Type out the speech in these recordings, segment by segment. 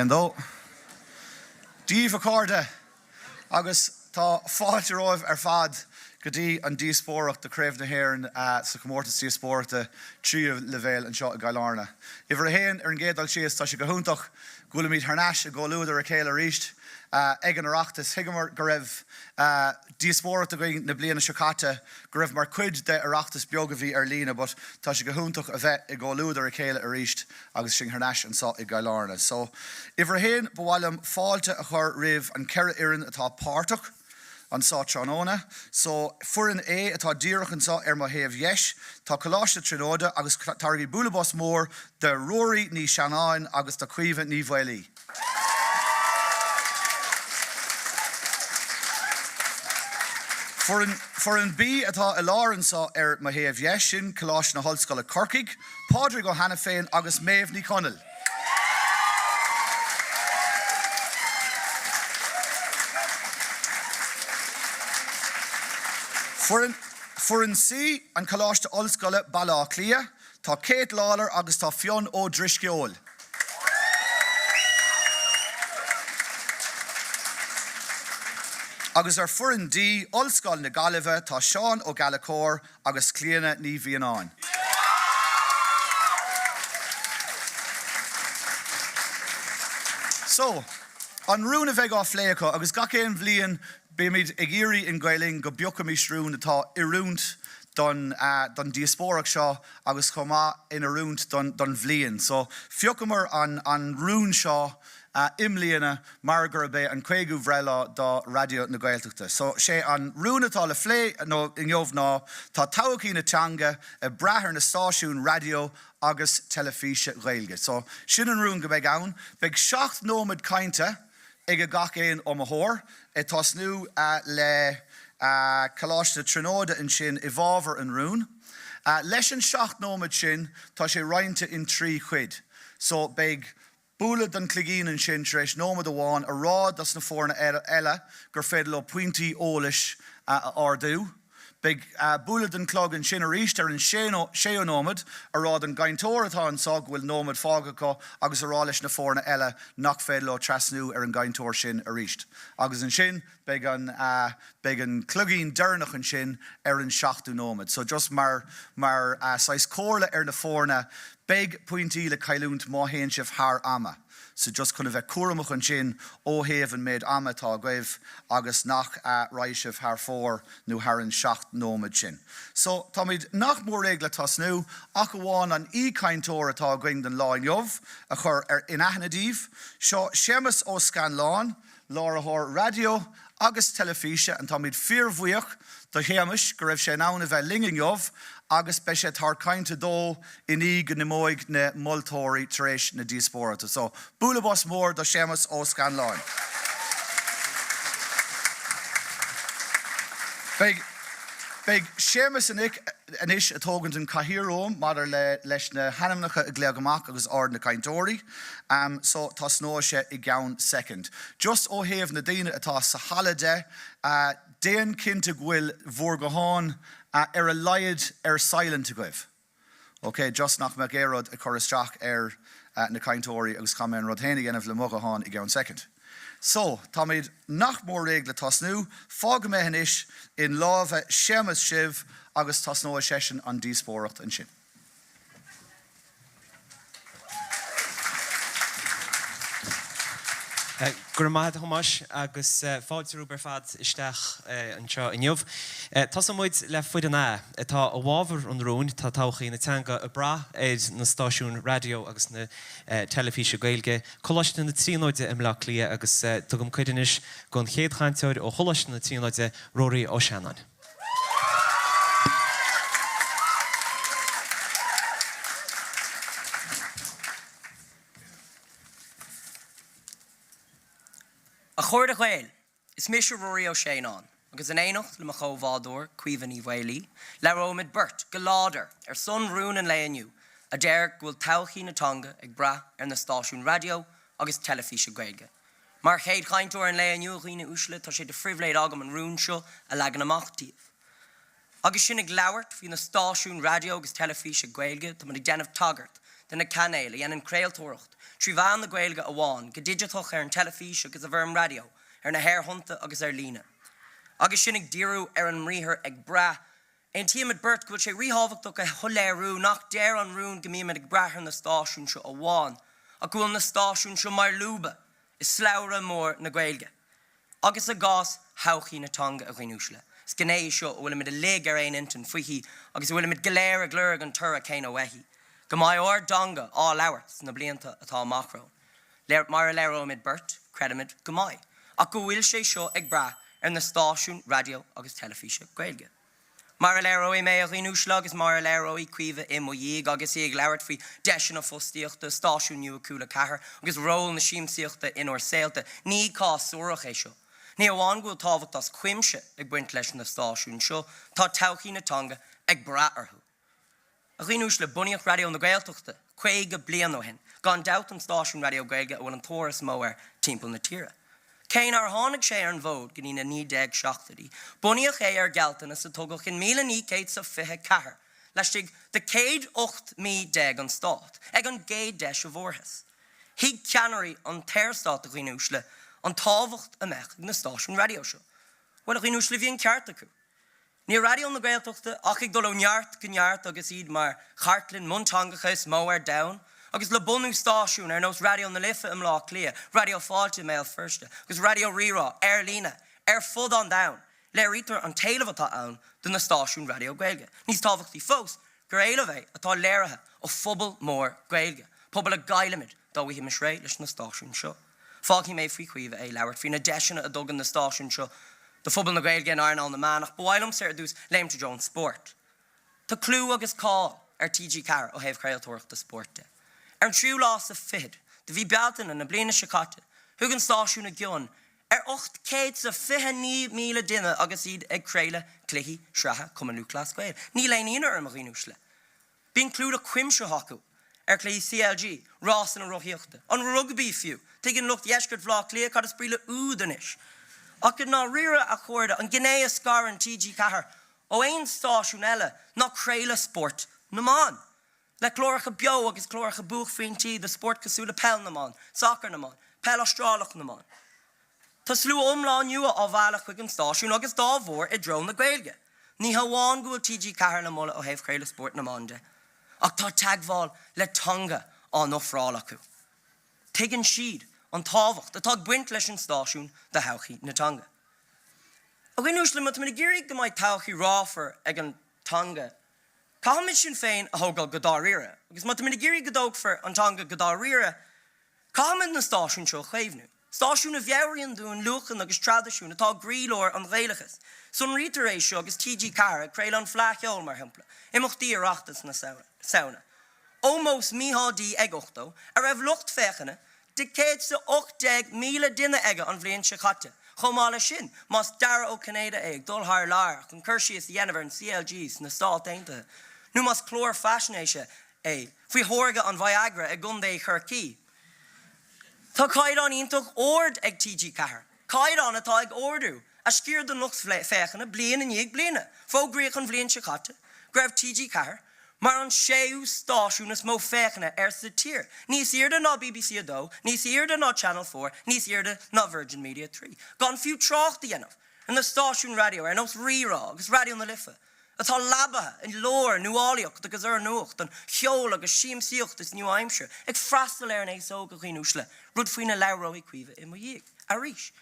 Haon, dó. Dia daoibh a chairde agus tá fáilte romhaibh ar fad go dtí an díospóireacht do Chraobh na hÉireann sa chomórtas díospóireachta tríú leibhéal anseo i gCill Airne. Uimhir a haon, ar an gcéad dul síos, tá sé go hiontach go bhfuilimid thar n-ais i gcomhluadar a chéile arís ag an Oireachtas. Thuigeamar go raibh díospóireacht againn na bliana seo caite go raibh mar chuid de Oireachtas beag a bhí ar líne but tá sé go hiontach a bheith i gcomhluadar a chéile arís agus sinn thar n-ais anseo i gCill Airne. So, uimhir a haon, ba mhaith liom fáilte a chur roimh an 4 fhoireann atá páirteach anseo tráthnóna. So, foireann A atá díreach anseo ar mo thaobh dheis, tá Coláiste na Tríonóide agus tabhairigí bualadh bos mór do Ruairí Ní Sheanáin agus do Caoimhe Ní Mhaolaí. Foireann, Foireann B atá i lár anseo ar mo thaobh dheis, sin Coláiste na hOllscoile Corcaigh, Pádraig Ó hAiniféin agus Méabh Ní Chonaill. Foireann, Foireann C, an Coláiste Ollscoile, Baile Átha Cliath, tá Kate Lawlor agus tá Fionn Ó Drisceoil. Agus ar foireann D, Ollscoil na Gaillimhe, tá Seán Ó Gallchóir agus Clíona Ní Mhianáin. So, an rún a bheidh á phlé acu, agus gach aon bhliain bímid ag iarraidh in Gael Linn go bpiocfaimis rún atá oiriúnt don don díospóireacht seo agus chomh maith in oiriúint don don bhliain. So, phiocamar an an rún seo i mbliana mar gurb é an 50ú bhreithlá do Raidió na Gaeltachta. So, sé an rún atá le phlé inniu ná tá todhchaí na teanga ag brath ar na stáisiúin raidió agus teilifíse Ghaeilge. So, sin an rún go mbeidh ann. Beidh 7 nóiméad cainte ag gach aon iomaitheoir, ag tosnú le Coláiste na Tríonóide ansin i bhfabhar an rúin. Leis an 7 nóiméad sin, tá sé roinnte in 3 chuid. So, beidh bualadh den chloigín ansin tar éis nóiméad amháin a rá dos na foirne eile gur féidir leo pointí eolais a ardú. Beidh bualadh den chlog ansin arís ar an séú nóiméad a rá don gcainteoir atá anseo go bhfuil nóiméad fágtha acu agus a rá leis na foirne eile nach féidir leo trasnú ar an gcainteoir sin arís. Agus ansin beidh an beidh an cloigín deireanach ansin ar an seachtú nóiméad. So just mar mar saghas comhairle ar na foirne, beidh pointí le cailliúint má théann sibh thar ama. So just chun a bheith cúramach ansin ó thaobh an méid ama atá agaibh agus nach raghaidh sibh thar fóir nó thar an 7 nóiméad sin. So táimid nach mór réidh le tosnú, ach amháin an aoichainteoir atá againn don lá inniu a chur ar in aithne daoibh. Seo Séamus Ó Scanláin, láithreoir raidió agus teilifíse and táimid fíorbhuíoch do Shéamus go raibh sé in ann a bheith linn inniu agus beidh sé ag tabhairt cainte dó i ndiaidh go n-imeoidh na moltóirí tar éis na díospóireachta. So, bualadh bos mór do Séamus Ó Scanláin. Beidh Beidh Séamus anois ag tógaint an chathaoir uaim maidir le leis na hainmneacha a ghlaoch amach agus ord na cainteoirí. So tosnóidh sé i gceann soicind. Just ó thaobh na daoine atá sa halla de, déan cinnte go bhfuil bhur gutháin ar a laghad ar silent agaibh. Ok, just nach mbeadh aon rud ag cur isteach ar na cainteoirí agus caithfidh mé an rud féin a dhéanamh le mo ghuthán i gceann soicind. So, táimid nach mór réidh le tosnú, fágfaidh mé anois in lámha Séamus sibh agus tosnóidh seisean an díospóireacht ansin. Go raibh maith agat a Thomáis agus fáilte romhaibh ar fad isteach anseo inniu. Tosóidh muid le Foireann A, atá i bhfabhar an rúin, tá todhchaí na teanga ag brath ar na stáisiúin raidió agus na teilifíse Gaeilge, Coláiste na Tríonóide i mBleá Cliath agus tugaim cuireadh anois don chéad chainteoir ó Choláiste na Tríonóide, Ruairí Ó Seanáin. A chairde Ghaeil, is mise Ruairí Ó Séanáin agus in éineacht le mo chomhbhádóir, Caoimhe Ní Mhaolaí, labhróimid beirt go láidir ar son rún an lae inniu a deir go bhfuil todhchaí na teanga ag brath ar na stáisiúin raidió agus teilifíse Gaeilge. Mar chéad chainteoir an lae inniu, a dhaoine uaisle, tá sé de phribhléid agam an rún seo a leagan amach daoibh. Agus sinn ag labhairt faoi na stáisiúin raidió agus teilifíse Gaeilge, táimid ag déanamh tagairt. de na cainéil a dhéanann craoltóireacht trí mheán na Gaeilge amháin, go digiteach ar an teilifís agus i bhfoirm raidió, ar na haerthonnta agus ar líne. Agus sinn ag díriú ar an mbriathar 'ag brath', aontaímid beirt go bhfuil sé ríthábhachtach a shoiléiriú nach deir an rún go mbímid ag brath ar na stáisiúin seo amháin, ach go bhfuil na stáisiúin seo mar lúba i slabhra mór na Gaeilge. Agus i gcás thodhchaí na teanga, a dhaoine uaisle, is gné í seo a bhfuilimid uilig ar aon intinn fúithi agus a bhfuilimid go léir ag lorg an toradh céanna uaithi, go mbeidh ár dteanga á labhairt sna blianta atá amach romhainn. Mar a léireoimid beirt, creidimid go mbeidh, ach go bhfuil sé seo ag brath ar na stáisiúin raidió agus teilifíse Gaeilge. Mar a léireoidh mé, a dhaoine uaisle, agus mar a léireoidh Caoimhe i mo dhiaidh agus í ag labhairt faoi deiseanna fostaíochta, stáisiún nua Cúla 4 agus ról na siamsaíochta inár saolta, ní cás suarach é seo. Ní amháin go bhfuil tábhacht as cuimse ag baint leis na stáisiúin seo, tá todhchaí na teanga ag brath orthu. A dhaoine uaisle, bunaíodh Raidió na Gaeltachta 50 bliain ó shin, gan dabht an stáisiún raidió Gaeilge a bhfuil an tóir is mó air timpeall na tíre. Cé nár tháinig sé ar an bhfód go dtí na 1970idí, bunaíodh é ar ghealltanas a tugadh in 1924, laistigh de 118 mí an Stát, ag an gcéad deis a bhfuarthas. Thuig ceannairí an tSaorstáit, a dhaoine uaisle, an tábhacht a mbeadh ag na stáisiúin raidió seo. Bhuel, a dhaoine uaisle, bhí an ceart acu. Níl Raidió na Gaeltachta ach ag dul ó neart go neart agus iad mar chartlann mionteangacha is mó ar domhan, agus le bunú stáisiún ar nós Raidió na Life i mBleá Cliath, Raidió Fáilte i mBéal Feirste agus Raidió Rí-Rá ar líne ar fud an domhain, léirítear an t-éileamh atá ann do na stáisiúin raidió Gaeilge. Níos tábhachtaí fós, gur éileamh é atá léirithe ó phobal mór Gaeilge, pobal a gcaillfimid dá bhfaighfimis réidh leis na stáisiúin seo. Fágfaidh mé faoi Chaoimhe é labhairt faoi na deiseanna a dtugann na stáisiúin seo do phobal na Gaeilge in earnáil na meán ach ba mhaith liomsa ar dtús léimt i dtreo an spóirt. Tá clú agus cáil ar TG4 ó thaobh chraoltóireachta spóirt de. Ar an tríú lá sa fichead de mhí Bealtaine na bliana seo caite, thug an stáisiún a gcion ar 829,000 duine agus iad ag craoladh cluichí sraithe Chumann Lúthchleas Gael. Níl aon ionadh orm, a dhaoine uaisle. Bíonn clúdach cuimsitheach acu ar chluichí CLG, rásanna rothaíochta, an rugbaí fiú! Tuigeann lucht dheisceart Bhaile Átha Cliath cad is brí le úd anois. Ach i ndáiríre, a chairde, an ghné a scarann TG4 ó aon stáisiún eile ná craoladh spóirt na mban. Le cláracha beo agus cláracha buaicphointí do spóirt cosúil le peil na mban, sacar na mban, peil Astrálach na mban. Tá slua iomlán nua á mhealladh chuig an stáisiún agus dá bharr i dtreo na Gaeilge. Ní hamháin go bhfuil TG4 le moladh ó thaobh chraoladh spóirt na mban de, ach tá teagmháil le teanga á n-ofráil acu. Tuigeann siad an tábhacht atá ag baint leis an stáisiún do thodhchaí na teanga. A dhaoine uaisle, má táimid ag iarraidh go mbeidh todhchaí ráfar ag an teanga, Caithfimid sinn féin a thógáil go dáiríre, agus má táimid ag iarraidh go dtógfar an teanga go dáiríre, caithfimid na stáisiúin seo a chaomhnú. Stáisiúin a mheabhraíonn dúinn luachanna agus traidisiúin atá i gcroílár an Ghaelachais. Sonraítear é seo agus TG4 ag craoladh an Fleadh Cheoil, mar shampla, imeachtaí Oireachtas na Samhna. Ómós Mícheál D ag 80, a raibh lucht féachana de 118,000 duine aige an bhliain seo caite. Chomh maith leis sin, más Dara Ó Cinnéide é ag dul thar lear chun cur síos a dhéanamh ar an CLG sna Stáit Aontaithe, nó más clár faisnéise é faoi tháirgeadh an Viagra i gContae Chorcaí, tá caighdeán iontach ard ag TG4, caighdeán atá ag ardú a sciar den lucht féachana bliain i ndiaidh bliana. Fógraíodh an bhliain seo caite go raibh TG4 mar an séú stáisiún is mó féachana air sa tír, níos airde ná BBC 2, níos airde ná Channel 4, níos airde ná Virgin Media 3, gan fiú trácht a dhéanamh ar na stáisiúin raidió ar nós Rí-Rá agus Raidió na Life, atá leabaithe i lár nuálaíocht agus úrnuacht an cheoil agus siamsaíocht is nua-aimseartha, ag freastal ar an aos óg, a dhaoine uaisle, rud faoina labhróidh Caoimhe i mo dhiaidh, arís.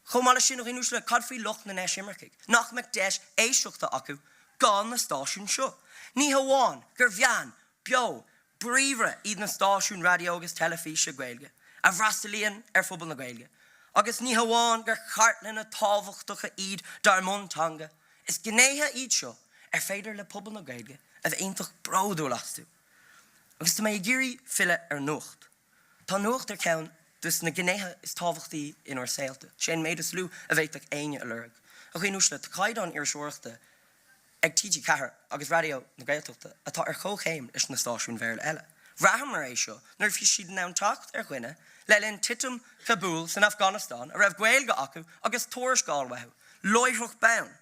Chomh maith leis sin, a dhaoine uaisle, cad faoi lucht na n-eisimircigh, nach mbeadh deis éisteachta acu gan na stáisiúin seo? Ní hamháin gur mheáin beo bríomhara iad na stáisiúin raidió agus teilifíse Gaeilge a bhfreastalaíonn ar phobal na Gaeilge, agus ní hamháin gur chartlanna tábhachtacha iad dár mbunteanga, is gnéithe iad seo ar féidir le pobal na Gaeilge a bheith iontach bródúil astu. Agus tá mé ag iarraidh filleadh ar an nuacht. Tá an nuacht ar cheann de na gnéithe is tábhachtaí inár saolta. Sé an méid is lú a bhféadfadh éinne a lorg. A dhaoine uaisle, tá caighdeán iriseoireachta ag TG4 agus Raidió na Gaeltachta atá ar comhchéim leis na stáisiúin Bhéarla eile. Bhraitheamar é seo nuair a bhí siad in ann teacht ar dhuine le linn titim Chabúl san Afganastáin a raibh Gaeilge acu agus tuairisc a fháil uathu, láithreach bonn.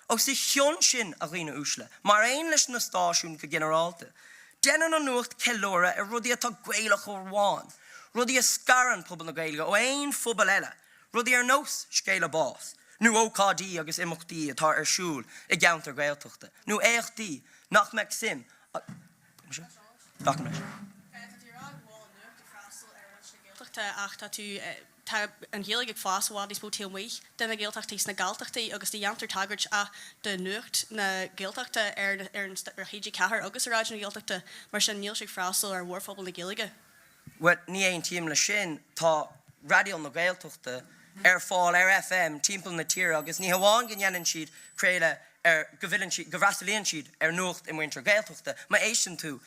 Os a chionn sin, a dhaoine uaisle, mar aon leis na stáisiúin go ginearálta. Déanann an nuacht ceiliúradh ar rudaí atá Gaelach amháin, rudaí a scarann pobal na Gaeilge ó aon phobal eile, rudaí ar nós scéala bás, nó ócáidí agus imeachtaí atá ar siúl i gceantar Gaeltachta, nó éachtaí nach mbeadh suim Glacaim leis. Tá tú ag rá go bhfuil an nuacht ag freastal ar mhuintir na Gaeltachta ach tá tú, tá an Ghaeilge ag fás i bhfad níos mó taobh amuigh de na Gaeltachtaí, sna Galltachtaí agus ní dhéantar tagairt ach do nuacht na Gaeltachta ar ar ar TG4 agus ar Raidió na Gaeltachta, mar sin níl sé ag freastal ar mhórphobal na Gaeilge. Bhuel, ní aontaím leis sin. Tá Raidió na Gaeltachta ar fáil ar FM timpeall na tíre agus ní hamháin go ndéanann siad craoladh ar, go bhfilleann siad, go bhfreastalaíonn siad ar nuacht i muintir Gaeltachta. Má éisteann tú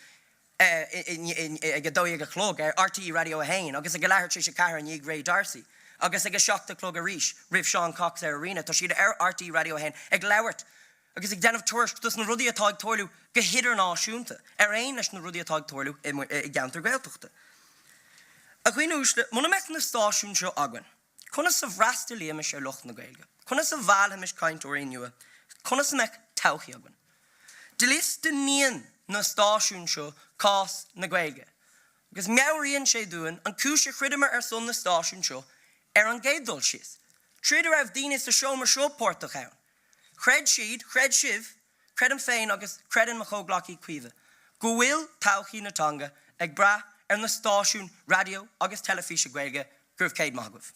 ag a 12 a chlog ar RTÉ Raidió 1 agus ag a leathuair tar éis a ceathair i ndiaidh Ray D'Arcy agus ag a seacht a chlog arís roimh Seán Cox ar Arena, tá siad ar RTÉ Raidió 1 ag labhairt agus ag déanamh tuairisc dos na rudaí atá ag tarlú go hidirnáisiúnta, ar aon leis na rudaí atá ag tarlú i gceantar Gaeltachta. A dhaoine uaisle, muna mbeadh na stáisiúin seo againn, conas a bhfreastalaímis ar lucht na Gaeilge? Conas a mheallfaimis cainteoirí nua? Conas a mbeadh todhchaí againn? Dlios níonn na stáisiúin seo cás na Gaeilge, agus meabhraíonn sé dúinn an cúis a throideamar ar son na stáisiún seo ar an gcéad dul síos, troid a raibh daoine sa seomra seo páirteach ann. Chreid siad, chreid sibh, creidim féin agus creideann mo chomhghleacaí Caoimhe, go bhfuil todhchaí na teanga ag brath ar na stáisiúin raidió agus teilifíse Gaeilge. Go raibh céad maith agaibh.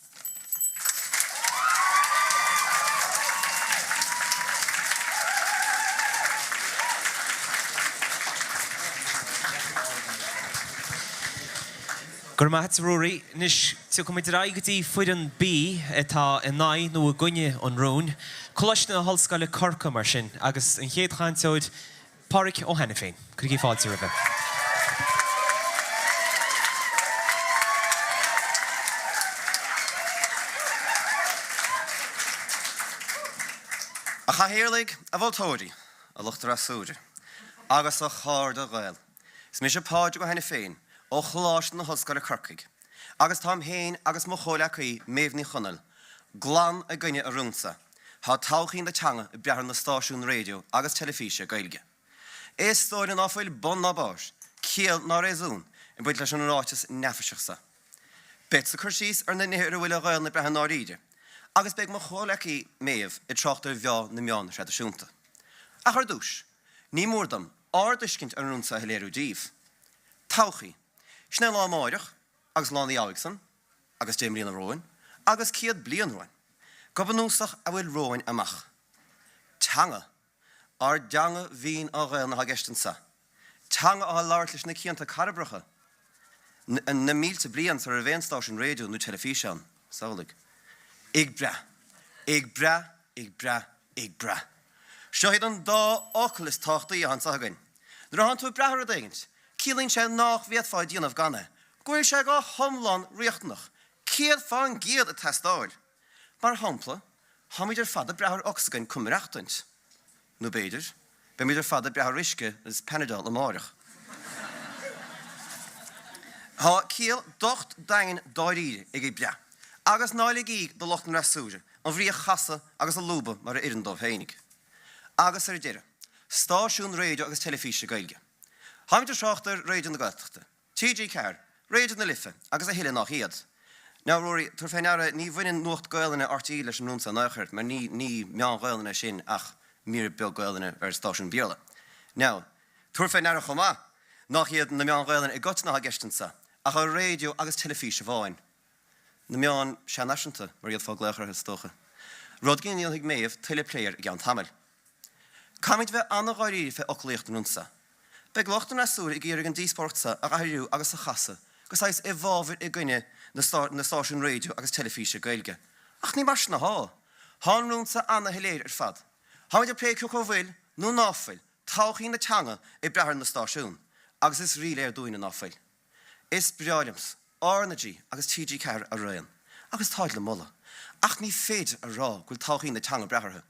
Go raibh maith a't, a Ruairí. Anois, tiocfaidh muid ar aghaidh go dtí foireann B, atá in aghaidh nó i gcoinne an rúin. Coláiste na hOllscoile Corcaigh, mar sin, agus an chéad chainteoir, Pádhraic Ó hAiniféin. Cuirigí fáilte roimhe. A Chathaoirligh, a mholtóirí, a lucht freasúra, agus a chairde Gael. Is mise Pádraig Ó hAiniféin ó Choláiste na hOllscoile Corcaigh agus táim féin agus mo chomhleacaí Méabh Ní Chonaill glan i gcoinne an rúin seo, Tá todhchaí na teanga ag brath ar na stáisiúin raidió agus teilifíse Gaeilge. Is dóigh liom ná fuil bun ná barr, ciall ná réasún ag baint leis an ráiteas neafaiseach seo. Beadsa ag cur síos ar na nithe ar a bhfuil an Ghaelainn ag brath i ndáiríre agus beidh mo chomhleacaí Méabh ag trácht ar mheá na meán thraidisiúnta. Ach ar dtús, ní mór dom ár dtuiscint ar an rún seo a shoiléiriú díbh. Todhchaí. Sin é lá amáireach, agus lá ina dheabhaidh san, agus 10 mbliana romhainn, agus 100 bliain romhainn. Go bunúsach, a bhfuil romhainn amach. Teanga. Ár dteanga bhinn an Ghaelainn atá i gceist anseo. Teanga atá á labhairt leis na cianta cairbreacha, na mílte bliain sar a raibh aon stáisiún raidió nó teilifíse ann. Samhlaigh. Ag brath. Ag brath. Ag brath. Ag brath. Seo iad an dá fhocal is tábhachtaí atá anseo againn. Nuair atánn tú ag brath ar rud éigint, ciallaíonn sé nách bhféadfá déanamh gan é, go bhfuil sé go hiomlán riachtanach, 100% ag teastáil. Mar shampla, táimid ar fad ag brath ar ocsaigin chun maireachtaint. Nó b'fhéidir, beimid ar fad ag brath ar uisce agus Panadol amáireach. Tá ciall docht daingean dáiríre ag ag brath, agus ná ligíg do lucht an fhreasúra an bhrí a chasadh agus a lúbadh mar a oireann dóibh féinig. Agus ar deireadh, stáisiún raidió agus teilifíse Gaeilge. Táimid ag trácht ar Raidió na Gaeltachta. TG4, Raidió na Life agus a thuilleadh nách iad. Now, Ruairí, tabhair fé ndeara, ní bhaineann nuacht Gaelainne RTÉ leis an rún seo in aon chor, mar ní, ní meán Ghaelainne é sin ach mír beag Gaelainne ar stáisiún Béarla. Now, tabhair fé ndeara chomh maith, nách iad na meáin Ghaelainne i gcoitinne atá i gceist anso, ach an raidió agus teilifís amháin. Na meáin seanfhaiseanta, mar a d'fhéadfá glaoch orthu, is dócha. Rud go ndéanfaidh Méabh tuilleadh plé air i gceann tamaill. Caithfimid bheith an-dháiríre fé fhoclaíocht an rúin seo. Beidh lucht an fhreasúra ag iarraidh an díospóireacht seo a dh'athrú agus a chasadh go saghas i bhfabhar i gcoinne na stáisiún raidió agus teilifíse Gaeilge. Ach ní mar sin athá. Thá an rún seo ana-shoiléir ar fad. Táimid ag plé cé acu a bhfuil, nó ná fuil, todhchaí na teanga ag brath ar na stáisiún, agus is ríléir dúinne ná fuil. Is breá liomsa RnaG agus TG4 araon, agus táid le moladh, ach ní féidir a rá go bhfuil todhchaí na teanga ag brath orthu.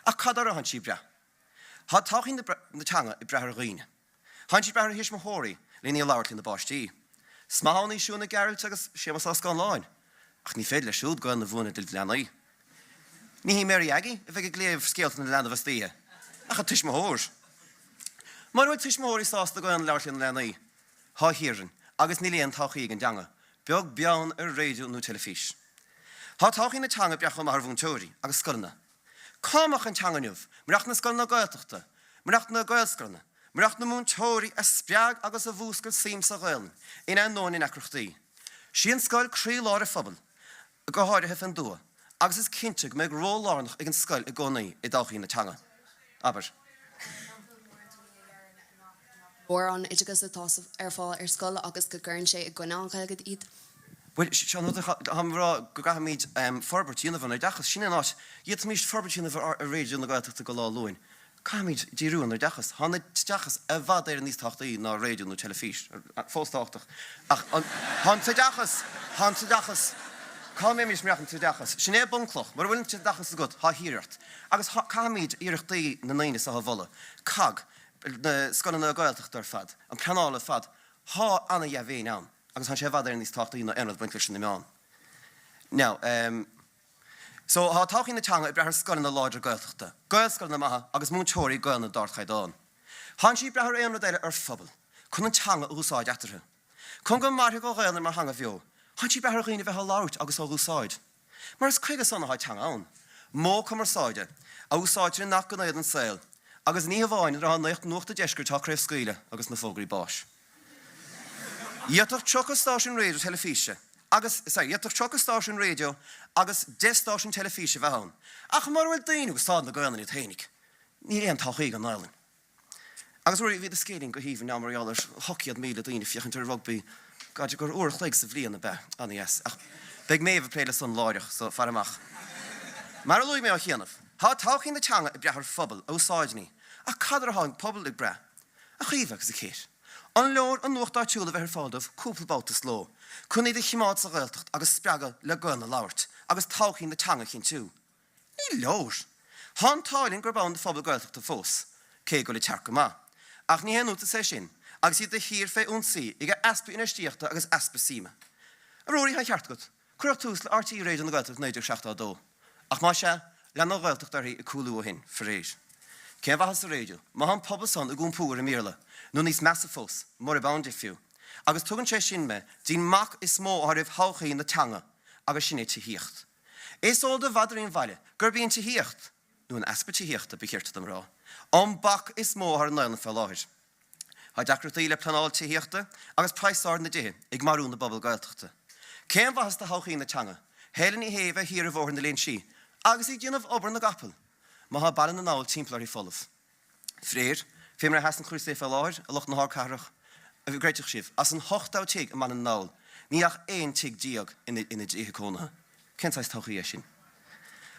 Ach cad orthu athánn sí ag brath? Tá todhchaí na teanga ag brath ar dhaoine. Tánn sí ag brath ar thuismitheoirí len í a labhairt lena bpáistí. Is maith ann í Siún Nic Gearailt agus Séamus Ó Scanláin, ach ní féidir leo siúd Gaelainn a mhúineadh do leanaí. Ní hí Mary Aggie a bheidh ag léamh scéalta na leanbh istoíche, ach an tuismitheoir. Mura bhfuil tuismitheoirí sásta Gaelainn a labhairt lena leanaí, thá thiar orainn agus níl aon todhchaí ag an dteanga, beag beann ar raidió nó teilifís. Thá todhchaí na teanga ag brath chomh maith ar mhúinteoirí agus scoileanna. Cá mbeadh an teanga inniu murach na scoileanna Gaeltachta, murach na Gaelscoileanna, murach na múinteoirí a spreag agus a mhúscail suim sa Ghaelainn in ainneoin na ndeacrachtaí? Sí an scoil croílár an phobail, go háirithe fén dtuath, agus is cinnte go mbeidh ról lárnach ag an scoil i gcónaí i dtodhchaí na teanga. Abair. mórán oideachas atá ar fáil ar scoil agus go gcuireann sé i gcoinne an Ghaeilge iad. Bhuel, seo an rud atáim a rá, go gcaithfimid forbairt a dhéanamh ar an oideachas. Sin é an áit. D'fhéadfaimis forbairt a dhéanamh ar Raidió na Gaeltachta go lá Luain. Caithfimid díriú ar an oideachas. Tá an t-oideachas i bhfad Éireann níos tábhachtaí ná raidió nó teilifís. Fós tábhachtach. Ach tá an t-oideachas, tá an t-oideachas, cá mbeimis murach an t-oideachas? Sin é bunchloch. Mura bhfuil an t-oideachas agat, tá thiar ort. Agus caithfimid iarrachtaí na ndaoine seo a mholadh. COGG, na scoileanna Gaeltachta ar fad, an pleanáil ar fad, thá ana-dhea-mhéin ann agus thá sé i bhfad Éireann níos tábhachtaí ná aon rud ag baint leis na meáin. Now, em, so thá todhchaí na teanga ag brath ar scoileanna láidre Gaeltachta, Gaelscoileanna maithe agus múinteoirí Gaelainne d'ardchaighdeán. Thánn sí ag brath ar aon rud eile ar phobal chun an teanga a úsáid eatarthu. Chun go mairfidh an Ghaelainn mar theanga bheo, thánn sí ag brath ar dhaoine a bheith á labhairt agus á úsáid. Mar is chuige san atá teanga ann. Modh cumarsáide, a úsáidtear i ngach gné den saol, agus ní hamháin nuair atá Nuacht an Deiscirt á craobhscaoileadh agus na fógraí báis. D'fhéadfadh 30 stáisiún raidió teilifíse agus, sorry, d'fhéadfadh 30 stáisiún raidió agus 10 stáisiún teilifíse a bheith ann, ach mura bhfuil daoine ag úsáid na Gaelainne iad fhéinig, níl aon todhchaí ag an nGaelainn. Agus ruairi, bhí do scéilín go haoibhinn now mar gheall ar 800,000 daoine féachaint ar rugbaí goid gur uair a chloig sa bhliain ab ea? Ana-dheas. Ach beidh Méabh ag plé le san láithreach, so faire amach. Mar a luaigh mé ó chianaibh, tá todhchaí na teanga ag brath ar phobal a úsáideann í, ach cad air atá an pobal ag brath? A Chaoimhe agus a Kate, an leor an nuacht áitiúil a bheith ar fáil dóibh cúpla babhta sa ló, chun iad a chimeád sa Ghaeltacht agus spreagadh le Gaelainn a labhairt agus todhchaí na teanga a chinntiú? Ní leor. Thá an t-ádh linn gurb ann do phobal Gaeltachta fós, cé go bhfuil ag tearc go maith. Ach ní haon iontas é sin, agus iad de shíor fé ionsaí ag easpa infheistíochta agus easpa suime. A Ruairí, tá an ceart agat. Cuireadh tús le RTÉ Raidió na Gaeltachta 1972. Ach más ea, lean an Ghaeltacht uirthi ag cúlú ó shin, faraor. Cén mhaitheas an raidió, má thá an pobal san ag iompú ar an mBéarla, nó níos measa fós, murab ann di fiú. Agus tugann sé sin mé dtí'n mbac is mó athá roimh thodhchaí na teanga, agus sin é tithíocht. Is eol do mhadraí an bhaile gurb í an tithíocht, nó an easpa tithíochta, ba chirte dom a rá, an bac is mó atá ar an nGaelainn fé láthair. Tá deacrachtaí le pleanáil tithíochta agus praghas ard na dtithe ag marú na bpobal Gaeltachta. Cén mhaitheas do thodhchaí na teanga Helen Ní Shé bheith thiar i Bhóthar na Léinsí agus í ag déanamh obair na gcapall má thá Baile na nGall timpeall uirthi folamh? Faraor, fé mar a sheasann cúrsaí fé láthair, a lucht na hardchathrach, an gcreidfeadh sibh, as an 80 tigh i mBaile na nGall, níl ach 11 tigh ina dtithe cónaithe. Cén saghas todhchaí é sin?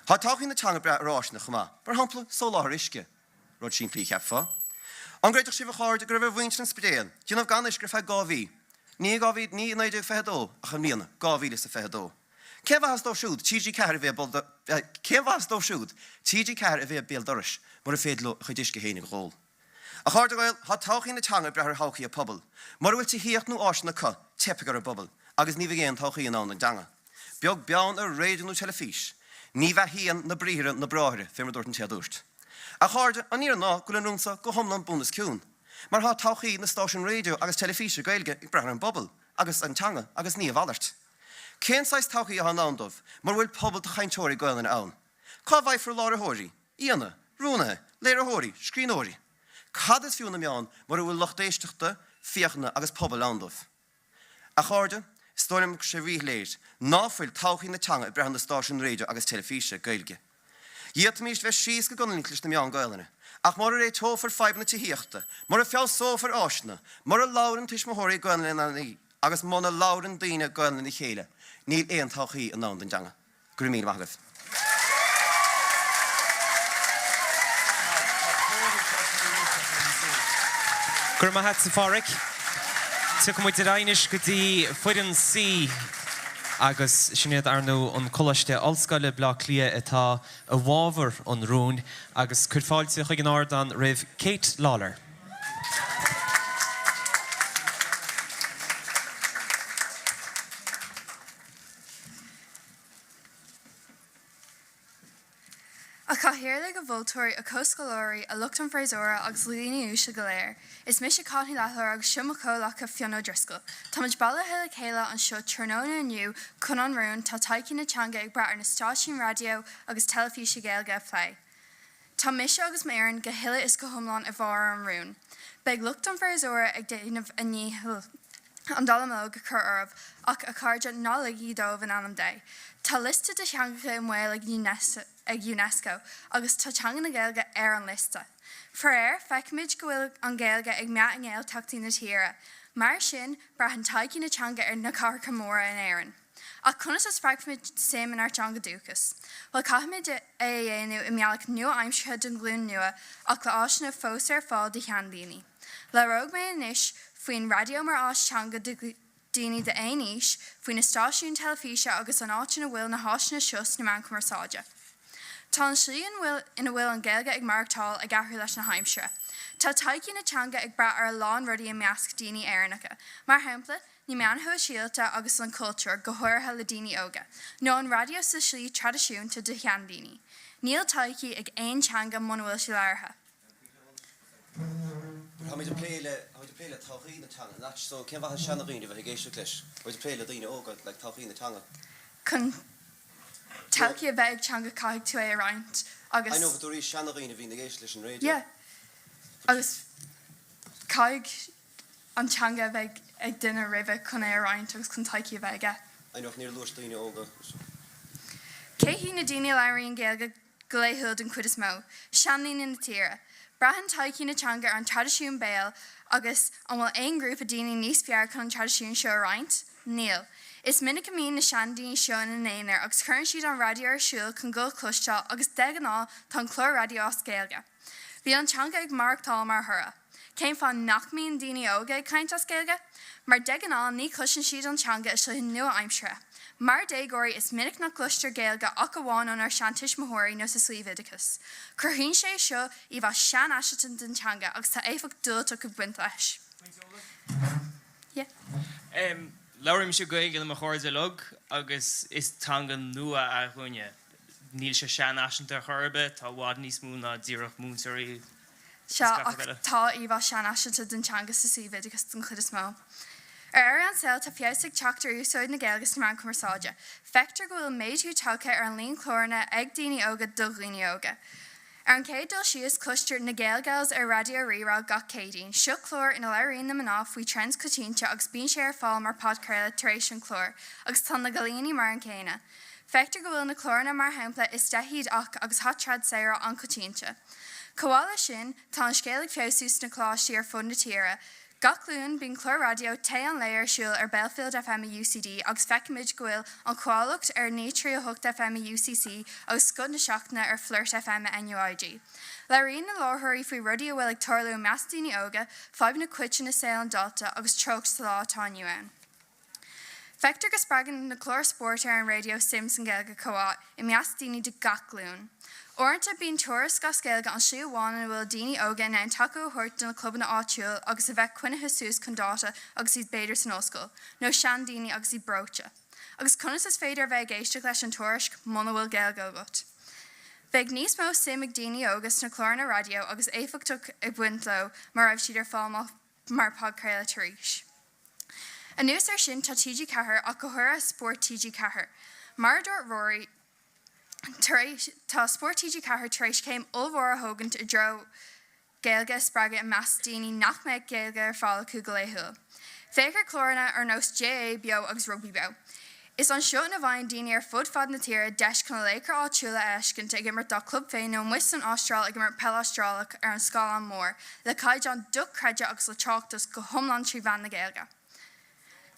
Tá todhchaí na teanga ag brath ar áiseanna chomh maith, mar shampla, soláthar uisce. Rud simplí, cheapfá. An gcreidfeadh sibh, a chairde, go raibh ar mhuintir an Spidéil déanamh gan uisce ar feadh 2 mhí? Ní i 1922, ach i mbliana, 2022. Cén mhaitheas dóibh siúd TG4 a bheith Cén mhaitheas dóibh siúd TG4 a bheith béal dorais mura féidir leo a chuid uisce fhéinig a dh'ól? A chairde Gael, tá todhchaí na teanga ag brath ar thodhchaí a pobal. Mura bhfuil tithíocht nó áiseanna acu, teipfidh ar an bpobal agus ní bheidh aon todhchaí in ann don dteanga. Beag beann ar raidió nó teilifís, ní bheathaíonn na briathra na bráithre, fé mar dúirt an té a dúirt. A chairde, an fhírinne ná go bhfuil an rún seo go hiomlán bun os cionn. Mar tá todhchaí na stáisiún raidió agus teilifíse Gaeilge ag brath ar an bpobal agus an teanga agus ní a mhalairt. Cén saghas todhchaí atá i ndán dóibh mura bhfuil pobal de chainteoirí Gaelainne ann? Cá bhfaighfear láithreoirí, aíonna, rúnaithe, léiritheoirí, scríbhneoirí? Cad is fiú na meáin mura bhfuil lucht éisteachta, féachana agus pobail ann dóibh? A chairde, is dóigh liom go bhfuil sé ríshoiléir ná fuil todhchaí na teanga ag brath ar na stáisiúin raidió agus teilifíse Gaeilge. D'fhéadfaimis bheith síos go Gonnailinc leis na meáin Gaelainne, ach mura réiteofar fadhbanna tithíochta, mura feabhsófar áiseanna, mura labhrann tuismitheoirí Gaelainn lena leanaí agus muna labhrann daoine Gaelainn lena chéile, níl aon todhchaí i ndán don dteanga. Go raibh míle maith agaibh. Go raibh maith a't, a Pháraic. Tiocfaidh muid ar aghaidh anois go dtí foireann C agus sin iad, ar ndóigh, an Coláiste Ollscoile, Bleá Cliath atá i bhfabhar an rúin agus cuir fáilte chuig an ardán roimh Kate Lawlor. A Chathaoirligh, a mholtóirí, a chomhscoláirí, a lucht an bhfreasúra agus a dhaoine uaisle go léir. Is mise Cáit Ní Leathlobhair agus seo mo chomhghleacaí Fionn Ó Drisceoil. Táimid bailithe le chéile anseo tráthnóna inniu chun an rún 'Tá todhchaí na teanga ag brath ar na stáisiúin raidió agus teilifíse Gaeilge' a phlé. Tá mise agus m'fhoireann go huile is go hiomlán i bhfabhar an rúin. Beidh lucht an bhfreasúra ag déanamh a ndícheall an dallamullóg a chur oraibh, ach a chairde, ná ligigí dóibh in ainm Dé. Tá liosta de theangacha i mbaol ag Unesco agus tá teanga na Gaeilge ar an liosta. Faraor, feicimid go bhfuil an Ghaeilge ag meath i nGaeltachtaí na tíre. Mar sin, braitheann todhchaí na teanga ar na cathracha móra in Éirinn. Ach conas a spreagfaimid suim inár dteanga dúchais? Bhuel, caithfimid é a dhéanamh i mbealach nua-aimseartha don ghlúin nua ach le áiseanna fós ar fáil do sheandaoine. Labhróidh mé anois faoin raidió mar áis teanga do dhaoine d'aon aois, faoi na stáisiúin teilifíse agus an áit ina bhfuil na háiseanna seo sna meáin chumarsáide. Tá an tslí ina bhfuil an Ghaeilge ag maireachtáil ag athrú leis na haimsire. Tá todhchaí na teanga ag brath ar a lán rudaí i measc daoine Éireannacha. Mar shampla, na meáin shóisialta agus an cultúr, go háirithe le daoine óga, nó an raidió sa slí traidisiúnta do sheandaoine. Níl todhchaí ag aon teanga muna bhfuil sí labhartha. Táimid ag plé le, táimid ag plé le todhchaí na teanga, nach, so cén mhaith seanadhaoine a bheith ag éisteacht leis? Táimid ag plé le daoine óga, like todhchaí na teanga. Chun todhchaí a bheith ag teanga caithfidh tú é a roinnt agus. I know but dúraís seanadhaoine a bhíonn ag éisteacht leis an raidió. Yeah agus caithfidh an teanga a bheith ag duine roimhe chun é a roinnt agus chun todhchaí a bheith aige. I know ach níor luais daoine óga. Cé hiad na daoine a labhraíonn Gaeilge go laethúil den chuid is mó? Seandaoine na tíre. Braitheann todhchaí na teanga ar an traidisiún béil agus an bhfuil aon ghrúpa daoine níos fearr chun an traidisiún seo a roinnt? Níl. Is minic a mbíonn na seandaoine seo ina n-aonar agus cuireann siad an raidió ar siúl chun guth a chloisteáil agus de ghnáth tá an clár raidió as Gaeilge. Bíonn an teanga ag maireachtáil mar thoradh. Cén fáth nach mbíonn daoine óga ag caint as Gaeilge? Mar de ghnáth ní chloiseann siad an teanga i slite nua-aimseartha. Mar déagóirí is minic nach gcloistear Gaeilge ach amháin ónár seantuismitheoirí nó sa suíomh oideachais. Cruthaíonn sé seo íomhá seanfhaiseanta den teanga agus tá éifeacht diúltach ag baint leis. Yeah. Labhraímse Gaeilge le mo chairde uilig agus is teanga nua é dhúinne. Níl sé seanfhaiseanta ar chor ar bith, tá i bhfad níos mó ná díreach múinteoirí is Sea, gach ach rud eile. tá íomhá seanfhaiseanta den teanga sa suíomh oideachais den chuid is mó. Ar dheireadh an tsaoil tá feabhas ag teacht ar úsáid na Gaeilge sna meáin chumarsáide. Feictear go bhfuil méadú tagtha ar an líon cláranna ag daoine óga do dhaoine óga. Ar an chéad dul síos, cloistear Na Gaelgals ar Raidió Rí-Rá gach Céadaoin. Seo clár ina labhraíonn na mná faoi trends coitianta agus bíonn sé ar fáil mar podchraoladh tar éis an chláir, agus tá na gcailíní mar an céanna. Feictear go bhfuil na cláranna mar shampla Is Deich Iad Ach agus Hot Trad Samhradh an-choitianta. Chomh maith leis sin, tá an scéal ag feabhsú sna coláistí ar fud na tíre. Gach Luan, bíonn clár raidió Tae an Lae ar siúl ar Belfield FM i UCD agus feicimid go bhfuil An Chuallacht ar 103.8 FM i UCC agus Scoth na Seachtaine ar Flirt FM i NUIG. Labhraíonn na láithreoirí faoi rudaí a bhfuil ag tarlú i measc daoine óga, fadhbanna coiteanna i saol an dalta agus treocht sa lá atá inniu ann. Feictear go spreagann na cláir spóirt ar an raidió suim san Ghaeilge chomh maith i measc daoine de gach glúin. Uaireanta bíonn tuairisc as Gaeilge an slí amháin ina bhfuil daoine óga in ann tacú a thabhairt do na clubanna áitiúil agus a bheith coinnithe suas chun dáta agus iad b'fhéidir san ollscoil, nó seandaoine agus iad breoite. Agus conas is féidir a bheith ag éisteacht leis an tuairisc muna bhfuil Gaeilge agat? Bheadh níos mó suim ag daoine óga sna cláranna raidió agus éifeachtach ag baint leo má raibh siad ar fáil mar podchraoladh tar éis. Anuas air sin tá TG4 ach go háirithe Spórt TG4. Mar a dúirt Rory tar éis tá Spórt TG4 tar éis céim ollmhór a thógaint i dtreo Gaeilge a spreagadh i measc daoine nach mbeadh Gaeilge ar fáil acu go laethúil. Féach ar chláranna ar nós GAA Beo agus Rugbaí Beo. Is anseo ina bhfaigheann daoine ar fud fad na tíre deis chun a laochra áitiúla a fheiscint ag imirt dá club féin nó amuigh san Astráil ag imirt peil Astrálach ar an scáileán mór, le caighdeán dochreidte agus le tráchtas go hiomlán trí mheán na Gaeilge.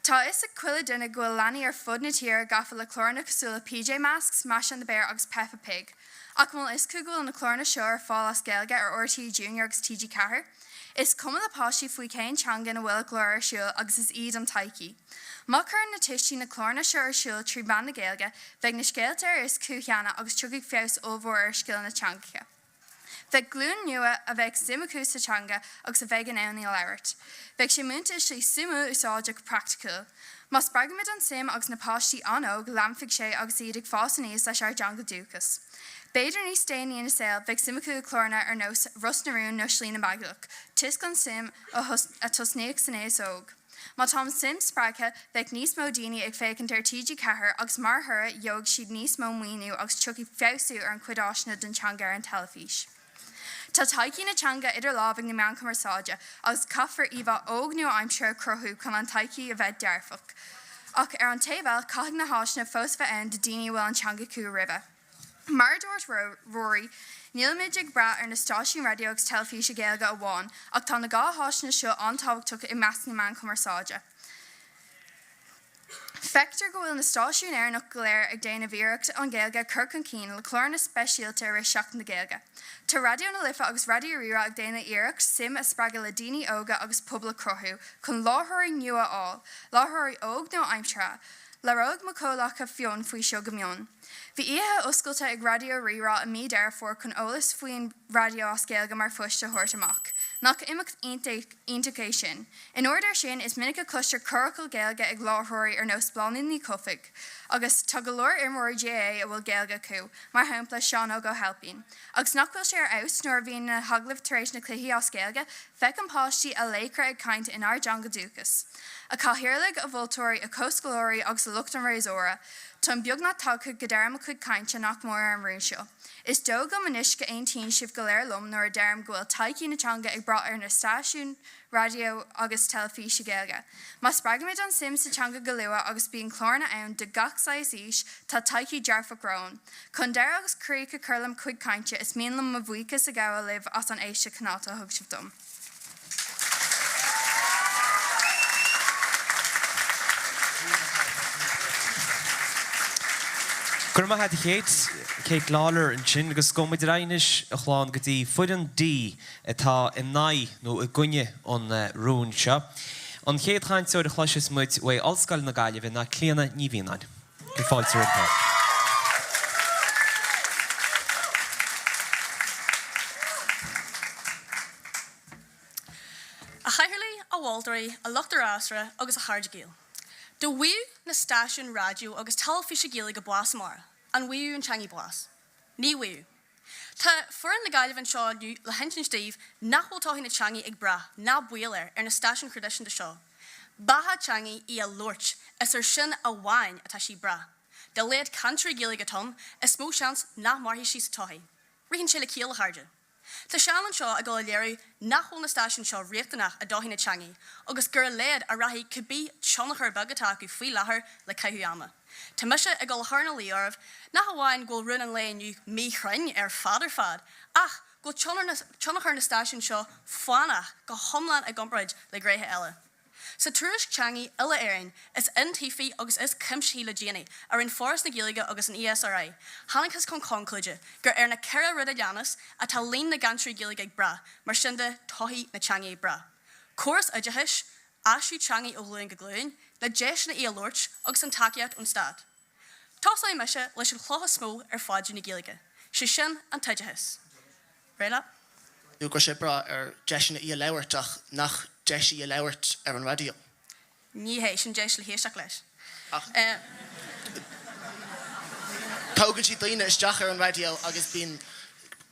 Tá a fhios ag chuile duine go bhfuil leanaí ar fud na tíre gafa le cláranna cosúil le PJ Masks, Masha and the Bear agus Peppa Pig. Ach an bhfuil a fhios acu go bhfuil na cláranna seo ar fáil as Gaeilge ar RTÉ Junior agus TG4? Is cuma le páistí faoi cén teanga ina bhfuil an clár ar siúl agus is iad an todhchaí. Má chuireann na tuistí na cláranna seo ar siúl trí mheán na Gaeilge, beidh na scéalta ar fhios acu cheana agus tiocfaidh feabhas ollmhór ar scileanna teangacha. Bheadh glúin nua a bheadh suim acu sa teanga agus a bheidh in ann í a labhairt. Bheadh sé múinte i slí suimiúil úsáideach praiticiúil. Má spreagaimid an suim agus na páistí an-óg, leanfaidh sé agus iad ag fás aníos leis ár dteanga dúchas. B'fhéidir níos déanaí ina saol, bheadh suim acu i cláranna ar nós Ros na Rún nó Slí na mBeaglaoch, toisc an suim a tosnaíodh san aos óg. Má tá an suim spreagtha, beidh níos mó daoine ag féachaint ar TG4 agus mar thoradh gheobhaidh siad níos mó maoiniú agus tiocfaidh feabhsú ar an chuid áiseanna don teanga ar an teilifís. Tá todhchaí na teanga idir lámh ag na meáin chumarsáide agus caithfear íomhá óg nua-aimseartha a chruthú chun an todhchaí a bheith dearfach. Ach ar an taobh eile caithfidh na háiseanna fós bheith ann do daoine a bhfuil an teanga acu roimhe. Mar a dúirt Ruairí, nílimid ag brath ar na stáisiúin raidió agus teilifíse Gaeilge amháin, ach tá na 2 háiseanna seo an-tábhachtach i measc na meán cumarsáide. Feictear go bhfuil na stáisiúin Éireannach go léir ag déanamh iarracht an Ghaeilge a chur chun cinn le cláranna speisialta i rith Seachtain na Gaeilge. Tá Raidió na Life agus Raidió Rí-Rá ag déanamh iarracht suim a spreagadh le daoine óga agus pobal a chruthú chun láithreoirí nua a fháil, láithreoirí óg nua-aimseartha. Labhróidh mo chomhleacaí Fionn faoi seo go mion. Bhí oíche oscailte ag Raidió Rí-Rá i mí Deireadh Fómhair chun eolas faoin raidió as Gaeilge mar phoist a thabhairt amach. Nach imeacht iontach é sin? In ard air sin, is minic a chloistear corrfhocal Gaeilge ag láithreoirí ar nós Bláthnaid Ní Chofaigh. Agus tá go leor imreoirí GAA a bhfuil Gaeilge acu, mar shampla Seán Óg Ó hAilpín. Agus nach bhfuil sé ar fheabhas nuair a bhíonn na hagallaimh tar éis na cluichí as Gaeilge, feicim páistí a laochra ag caint inár dteanga dúchas. A chathaoirligh, a mholtóirí, a chomhscoláirí agus a lucht an fhreasúra, táim beagnach tagtha go deireadh mo chuid cainte nach mór ar an rún seo. Is dóigh liom anois go aontaíonn sibh go léir liom nuair a deirim go bhfuil todhchaí na teanga ag brath ar na stáisiúin raidió agus teilifíse Gaeilge. Má spreagaimid an suim sa teanga go luath agus bíonn cláranna ann do gach saghas aois, tá todhchaí dearfach romhainn. Chun deireadh agus críoch a chur lem chuid cainte, is mian liom mo bhuíochas a ghabháil libh as an éisteacht chineálta a thug sibh dom. Go raibh maith agat a Kate, Kate Lawlor ansin agus gabhfaidh muid ar aghaidh anois a chlann go dtí foireann D atá in aghaidh nó i gcoinne an rúin seo. An chéad chainteoir a chloisfeas muid uaidh Ollscoil na Gaillimhe ná Clíona Ní Mhianáin. Fáilte roimpi. A Chathaoirligh, a mholtóirí, a lucht an fhreasúra agus a chairde Gael. Dá bhfaigheadh na stáisiúin raidió agus teilifíse Gaeilge bás amárach, an bhfaigheadh an teangaidh bás? Ní bhfaigheadh. Tá foireann na Gaillimhe anseo inniu le hinsint daoibh nach bhfuil todhchaí na teangaidh ag brath, ná baol air, ar na stáisiúin thraidisiúnta seo. Beatha teangaidh í a labhairt, is ar sin amháin atá sí ag brath. Dá laghad cainteoirí Gaeilge atá ann, is mó seans nach mairfidh sí sa tsochaí. Ritheann sé le ciall, a chairde. Tá Seán anseo ag dul a léiriú nach bhfuil na stáisiúin seo riachtanach i dtodhchaí na teangaidh agus gur i léig a rachaidh cibé tionchar beag atá acu faoi láthair le caitheamh ama. Tá mise ag dul a chur ina luí oraibh nach amháin go bhfuil rún an lae inniu míchruinn ar fad ar fad ach go bhfuil tionchar na stáisiún seo fánach go hiomlán i gcomparáid le gnéithe eile. Sa tuairisc teangaidh uile-Éireann is iontaofaí agus is cuimsithí le déanaí, a rinne Foras na Gaeilge agus an ESRI, thángthas chun conclúide gur ar na 4 rud a leanas atá líon na gcainteoirí Gaeilge ag brath, mar sin de, todhchaí na teangaidh ag brath. Córas oideachais, aistriú teangaidh ó ghlúin go glúin, na deiseanna í a labhairt agus an tacaíocht ón stát. Tosóidh mise leis an chloch is mó ar phaidrín na Gaeilge, sé sin an t-oideachas. Réidh leat? Go raibh sé ag brath ar deiseanna í a labhairt ach nach deis í a labhairt ar an raidió. Ní hé, sin deis le héisteacht leis. Ach tógann siad daoine isteach ar an raidió agus bíonn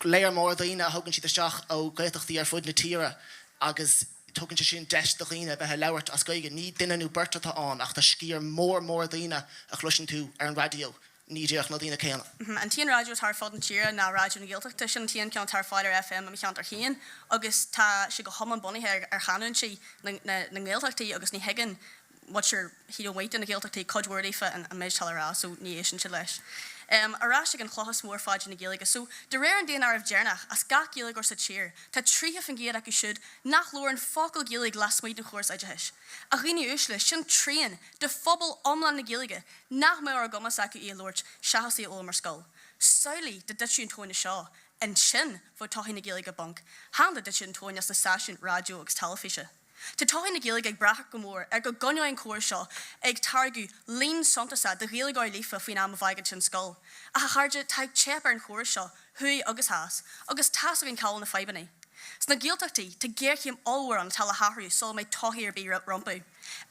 léar mór daoine a thógann siad isteach ó Ghaeltachtaí ar fud na tíre agus Tugann sé sin deis do dhaoine a bheith ag labhairt as Gaeilge. Ní duine nó beirt atá ann ach tá sciar mór mór daoine a chloiseann tú ar an raidió, ní díreach na daoine céanna. An t-aon raidió atá ar fud na tíre ná Raidió na Gaeltachta. Sin an t-aon ceann atá ar fáil ar FM i mo cheantar féin agus tá sé go hiomlán bunaithe ar chanúintí na nGaeltachtaí agus ní thuigeann muintir taobh amuigh de na Gaeltachtaí, cuid mhór daofa, an méid atá le rá so ní éisteann siad leis. Ar ais ag an chloch is mó ar phaidrín na Gaeilge. So, de réir an daonáirimh deireanach, as gach Gaeilgeoir sa tír, tá 30% acu siúd nach labhrann focal Gaeilge lasmuigh den chóras oideachais. A dhaoine uaisle, sin trian de phobal iomlán na Gaeilge nach mbeadh ar a gcumas acu í a labhairt seachas í a fhoghlaim ar scoil. Samhlaigh dá dtitfeadh an tóin as seo, ansin bheadh todhchaí na Gaeilge i bponc, chan dá dtitfeadh an tóin as na stáisiúin raidió agus teilifíse. Tá todhchaí na Gaeilge ag brath go mór ar go gcoinneoidh an córas seo ag táirgeadh líon suntasach de Ghaeilgeoirí líofa faoin am a bhfágann siad an scoil. Ach a chairde, tá ag teip ar an chóras seo, thuaidh agus theas, agus tá's againn cá bhfuil na fadhbanna. Sna Gaeltachtaí, tá géarchéim ollmhór ann atá le hathrú sula mbeidh todhchaí ar bith rompu.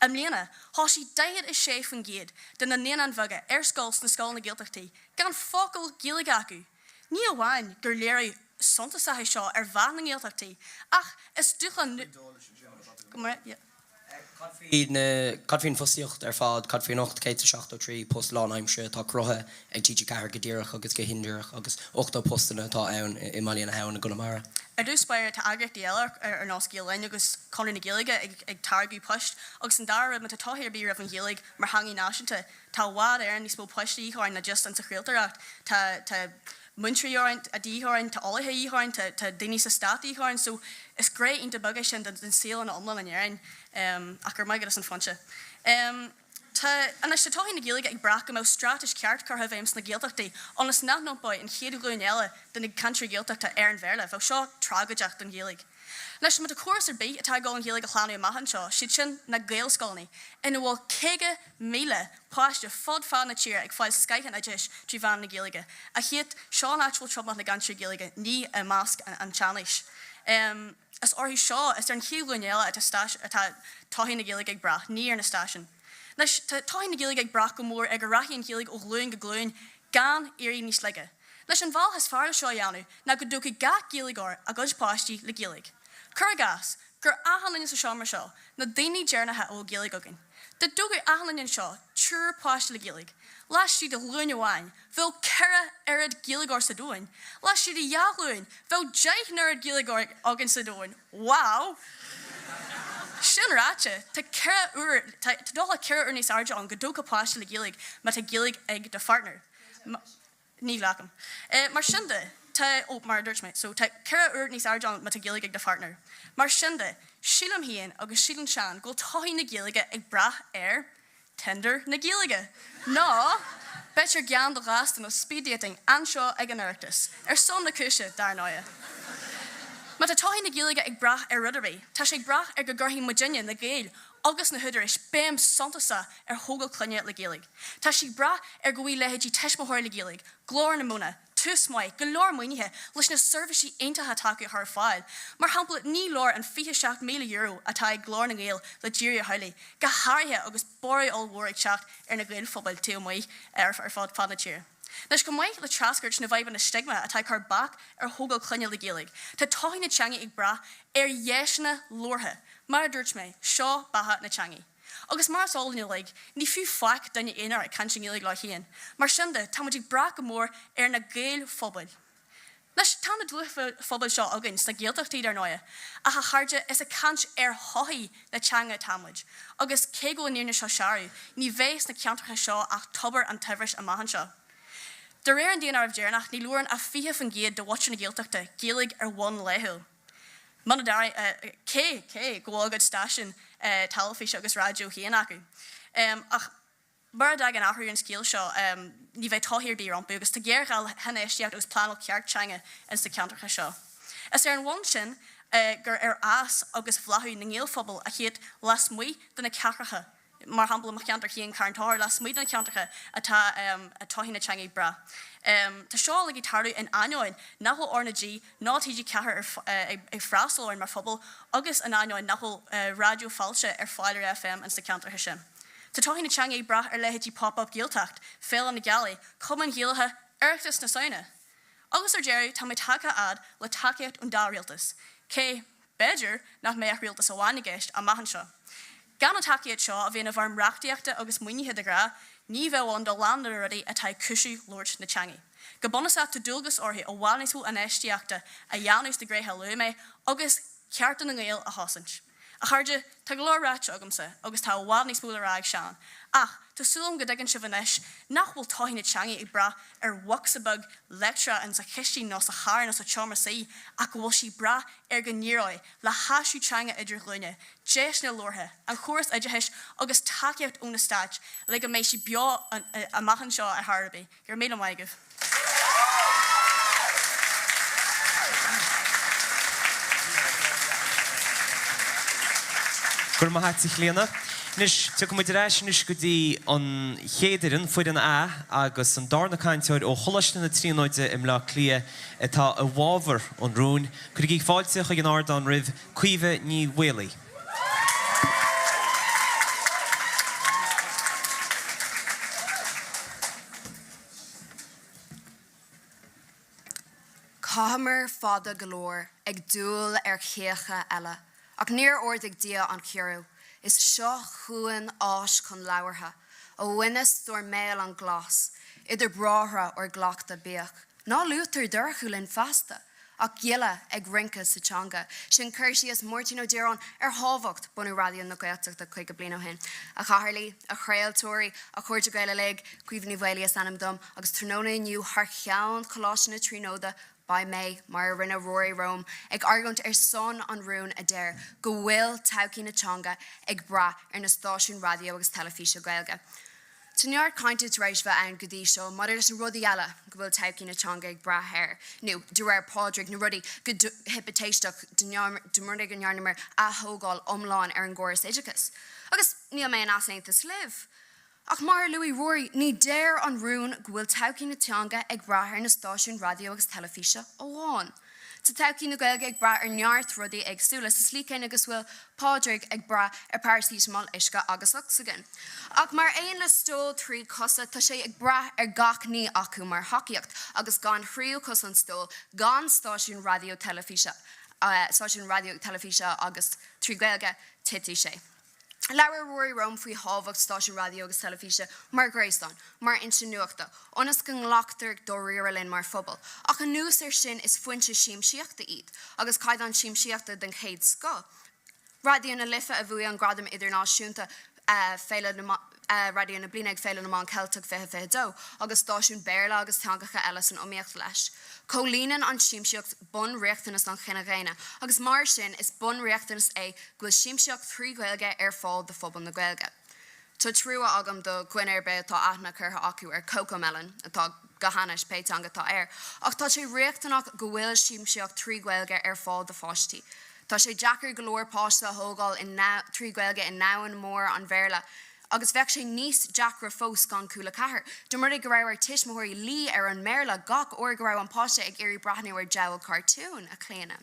I mbliana, thosaigh 46% de na naíonáin bheaga ar scoil sna scoileanna Gaeltachtaí gan focal Gaeilge acu. Ní amháin gur léiriú suntasach é seo ar mheath na nGaeltachtaí, ach is dúshlán nua. Cad faoin bhfostaíocht ar fad? Cad faoin 873 post lánaimseartha atá cruthaithe ag TG4 go díreach agus go hindíreach agus 80 postanna atá ann i mBaile na hAbhann i gConamara? Ar dtús báire, tá eagraíochtaí eile ar nós Gael Linn agus Conradh na Gaeilge ag táirgeadh poist agus an dara rud, má tá todhchaí ar bith roimh an Ghaeilge mar theangaidh náisiúnta, Tá i bhfad Éireann níos mó poist de dhíth orainn ná just insa chraoltóireacht. Tá tá múinteoirí orainn de dhíth orainn, tá eolaithe de dhíth orainn, tá tá daoine sa stát de dhíth orainn. So is gné iontach beag é sin den den saol ina iomlán in Éirinn. Ach go raibh maith agat as an phointe. Tá anois tá todhchaí na Gaeilge ag brath go mbeadh straitéis ceart curtha i bhfeidhm sna Gaeltachtaí ionas nach n-iompóidh an chéad ghlúin eile de na cainteoirí Gaeltachta ar an Bhéarla. Bheadh seo tragóideach don Ghaeilge. Anois, má tá córas ar bith atá ag dul an Ghaeilge a shlánú amach anseo, siad sin na Gaelscoileanna, ina bhfuil 50,000 páiste fud fad na tíre ag fáil scoith an oideachais trí mheán na Gaeilge. A Chéit, seo an áit a bhfuil tromlach na gcainteoirí Gaeilge, ní i measc an tseanaois. Is orthu seo, is ar an chéad ghlúin eile atá atá todhchaí na Gaeilge ag brath, ní ar na stáisiúin. Anois, tá todhchaí na Gaeilge ag brath go mór ar go rachaidh an Ghaeilge ó ghlúin go glúin gan éirí níos laige. Anois an bealach is fearr le seo a dhéanamh ná go dtógfaidh gach Gaeilgeoir a gcuid páistí le Gaeilge. Cuir i gcás, gur achan duine sa seomra seo, na daoine deireanacha a bhfuil Gaeilge againn. Dá dtógfadh achan duine anseo triúr páiste le Gaeilge, laistigh de ghlúin amháin, bheadh 4 oiread Gaeilgeoir sa domhan. Laistigh de dhá ghlúin, bheadh 10 n-oiread Gaeilgeoir againn sa domhan. Wow! Sin ráite, tá 4 uair, tá dócha 4 uair níos airde ann go dtógfá páiste le Gaeilge má tá Gaeilge ag do pháirtneir. Ní ghlacaim. Mar sin de, tá, ó, mar a dúirt mé, so tá 4 uair níos airde ann má tá Gaeilge ag do pháirtneir. Mar sin de, sílim féin agus síleann Seán go bhfuil todhchaí na Gaeilge ag brath ar Tinder na Gaeilge. Nó b'fhéidir gean do ghasta nó speed dating anseo ag an Oireachtas. Ar son na cúise, dar ndóighe. Má tá todhchaí na Gaeilge ag brath ar rud ar bith, tá sé ag brath ar go gcuirfidh muidinne, na Gaeil, agus na húdaráis béim suntasach ar thógáil clainne le Gaeilge. Tá sí ag brath ar go bhfaighidh leithéidí Tuismitheoirí le Gaeilge, Glór na Móna, Tús Maith, go leor maoinithe leis na seirbhísí iontacha atá acu a chur ar fáil. Mar shampla, ní leor an €27,000 atá ag Glór na nGael le díriú ar theaghlaigh, go háirithe agus borradh ollmhór ag teacht ar na Gaelphobail taobh amuigh ar fud fad na tíre. Anois, chomh maith le treascairt na bhfadhbanna stigma atá ag cur bac ar thógáil clainne le Gaeilge, tá todhchaí na teanga ag brath ar dheiseanna labhartha. Mar a dúirt mé, seo beatha na teangaidh. Agus mar is eol dúinn uilig, ní fiú faic duine aonair ag caint i nGaeilge leo féin. Mar sin de, tá muid ag brath go mór ar na Gaelphobail. Anois, tá na dlúthphobail seo againn sna Gaeltachtaí, dar ndóighe, ach a chairde, is ag caint ar thodhchaí na teanga atá muid. Agus cé go bhfuil an fhírinne seo searbh, ní bheidh sna ceantracha seo ach tobar an tsaibhris amach anseo. De réir an daonáirimh deireanach, ní labhrann ach 20% de mhuintir na Gaeltachta Gaeilge ar bhonn laethúil. Muna dtarraing, cé, cé go bhfuil a gcuid stáisiún teilifíse agus raidió féin acu. Ach mura dtagann athrú ar an scéal seo, ní bheidh todhchaí ar bith rompu agus tá géarghá le hinfheistíocht agus pleanáil ceart teanga ins na ceantracha seo. Is ar an bhonn sin gur ar fhás agus bhláthú na nGaelphobal a chéad lasmuigh de na cathracha, Mar shampla, mo cheantar féin, Carn Tóchair, lasmuigh de na ceantracha atá todhchaí na teanga ag brath. Tá seo uilig ag tarlú in ainneoin nach bhfuil R na G ná TG4 ag freastal orainn mar phobal agus in ainneoin nach bhfuil Raidió Fáilte ar fáil ar FM ins na ceantracha sin. Tá todhchaí na teanga ag brath ar leithéidí Pop Up Gaeltacht, Féile na Gealaí, Cumainn Ghaelacha, Oireachtas na Samhna. Agus ar deireadh, tá mé tagtha a fhad le tacaíocht ón dá rialtas. Cé, b'fhéidir, nach mbeidh ach rialtas amháin i gceist amach anseo. Gan an tacaíocht seo, a bhíonn i bhfoirm reachtaíochta agus maoinithe de ghnáth, ní bheadh ann do lán de na rudaí atá ag cúiseamh labhairt na teangaidh. Go bunúsach, tá dualgas orthu i bhfad níos mó infheistíochta a dhéanamh sna gnéithe a luaigh mé agus cearta na nGael a chosaint. A chairde, tá go leor ráite agamsa agus tá i bhfad níos mó le rá ag Seán. Ach, tá súil agam go dtuigeann sibh anois nach bhfuil todhchaí na teangaidh ag brath ar bhocsa beag leictreach in sa chistin nó sa charr nó sa tseomra suí ach go bhfuil sí ag brath ar go n-éireoidh le haistriú teanga idirghlúine, deiseanna labhartha, an chóras oideachais agus tacaíocht ó na stáit le go mbeidh sí beo amach anseo ar chor ar bith. Go raibh míle maith agaibh. Go raibh maith a't, a Chlíona. Anois, tiocfaidh muid ar ais anois go dtí an chéad fhoireann, Foireann A, agus an darna cainteoir ó Choláiste na Tríonóide i mBleá Cliath atá i bhfabhar an rúin. Cuirigí fáilte chuig an ardán roimh Caoimhe Ní Mhaolaí. Chaitheamar fada go leor ag dúil ar chíocha eile, ach níor ordaigh Dia an ciorrú, is seo chugainn áis chun labhartha, a bhaineas dár mbéal an glas, idir bráithre ár gcleachta bíodh. Ná luaitear dorchú linn feasta! Ach giolla ag rince sa teanga. Sin cur síos Máirtín Ó Direáin ar thábhacht bunú Raidió na Gaeltachta 50 bliain ó shin. A chathaoirligh, a chraoltóirí, a chairde Gael uilig, Caoimhe Ní Mhaolaí is ainm dom agus tráthnóna inniu thar cheann Choláiste na Tríonóide beidh mé, mar a rinne Ruairí romham, ag argóint ar son an rúin a deir go bhfuil todhchaí na teanga ag brath ar na stáisiúin raidió agus teilifíse Gaeilge. Tá neart cainte tar éis bheith ann go dtí seo maidir leis na rudaí eile go bhfuil todhchaí na teanga ag brath air, nó, de réir Pádraig, na rudaí go hipitéiseach dá mba rud é go ndearnamar ath-thógáil iomlán ar an gcóras oideachais. Agus níl mé in easaontas libh. Ach mar a luaigh Ruairí, ní deir an rún go bhfuil todhchaí na teanga ag brath ar na stáisiúin raidió agus teilifíse amháin. Tá todhchaí na Gaeilge ag brath ar neart rudaí éagsúla, sa slí céanna agus bhfuil Pádraig ag brath ar paracetamol, uisce agus ocsaigin. Ach mar aon le stól thrí cosa, tá sé ag brath ar gach ní acu mar thacaíocht, agus gan thríú cos an stóil, gan stáisiún raidió teilifíse, stáisiún raidió, teilifíse agus trí Ghaeilge, titfidh sé. Labhair Ruairí romham faoi thábhacht stáisiún raidió agus teilifíse mar ghréasán, mar fhoinse nuachta, ionas go nglactar dáiríre linn mar phobal. Ach anuas air sin is foinse siamsaíochta iad, agus caighdeán siamsaíochta den chéad scoth. Raidió na Life a bhuaigh an gradam idirnáisiúnta Féile Raidió na Bliana ag Féile na Meán Ceilteach 2022, agus stáisiún Béarla agus teangacha eile san iomaíocht leis. Comhlíonann an tsiamsaíocht bunriachtanas an chine dhaonna agus mar sin is bunriachtanas é go bhfuil siamsaíocht thrí Ghaeilge ar fáil do phobal na Gaeilge. Tá trua agam do dhuine ar bith atá aithne curtha acu ar CoComelon, atá go hainnis pé teanga atá air, ach tá sé riachtanach go bhfuil siamsaíocht thrí Ghaeilge ar fáil do pháistí. Tá sé deacair go leor páiste a thógáil trí Ghaeilge i ndomhan mór an Bhéarla. Agus bheadh sé níos deacra fós gan Cúla 4, dá mba rud é go raibh ar tuismitheoirí luí ar an mBéarla gach uair go raibh an páiste ag iarraidh breathnú ar diabhal cartún, a Chlíona.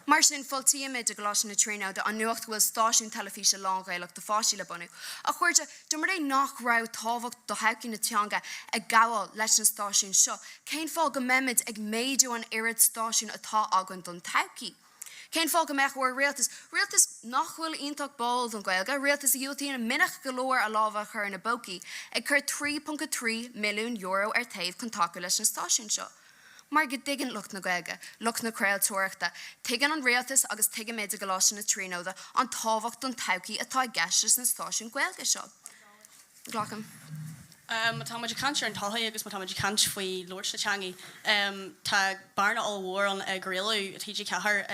Mar sin, fáiltímid i gColáiste na Tríonóide an nuacht go bhfuil stáisiún teilifíse lán-Ghaelach do pháistí le bunú. A chairde, dá mba rud é nach raibh tábhacht do thodhchaí na teanga ag gabháil leis na stáisiúin seo, cén fáth go mbeimid ag méadú an oiread stáisiún atá againn don todhchaí? Cén fáth go mbeadh ár rialtas, rialtas nach bhfuil iontach báúil don Ghaeilge, rialtas a dhiúltaíonn minic go leor a lámha a chur ina bpócaí, ag cur €3.3 milliún ar taobh chun tacú leis na stáisiúin seo? Mar go dtuigeann lucht na Gaeilge, lucht na craoltóireachta, tuigeann an rialtas agus tuigimid i gColáiste na Tríonóide an tábhacht don todhchaí atá i gceist leis na stáisiúin Ghaeilge seo. Glacaim. Má tá muid ag caint ar an todhchaí agus má tá muid ag caint faoi labhairt na teangaí, tá bearna ollmhór ann i gcraoladh TG4,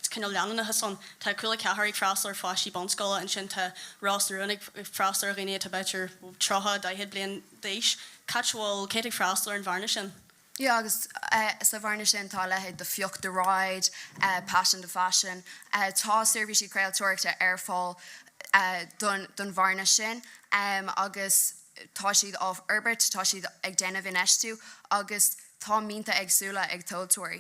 cineál leanúnachas ann. Tá Cúla 4 ag freastal ar pháistí bunscoile, ansin tá Ros na Rún ag freastal ar dhaoine atá b'fhéidir 30, 40 bliain d'aois. Cá bhfuil, cé atá ag freastal ar an bhearna sin? Yeah agus sa bhearna sin tá a leithéid de Phioc the Ride, Paisean do Phaisean. Tá seirbhísí craoltóireachta ar fáil don bhearna sin agus tá siad á fhorbairt, tá siad ag déanamh infheistiú agus tá mianta éagsúla ag tomhaltóirí.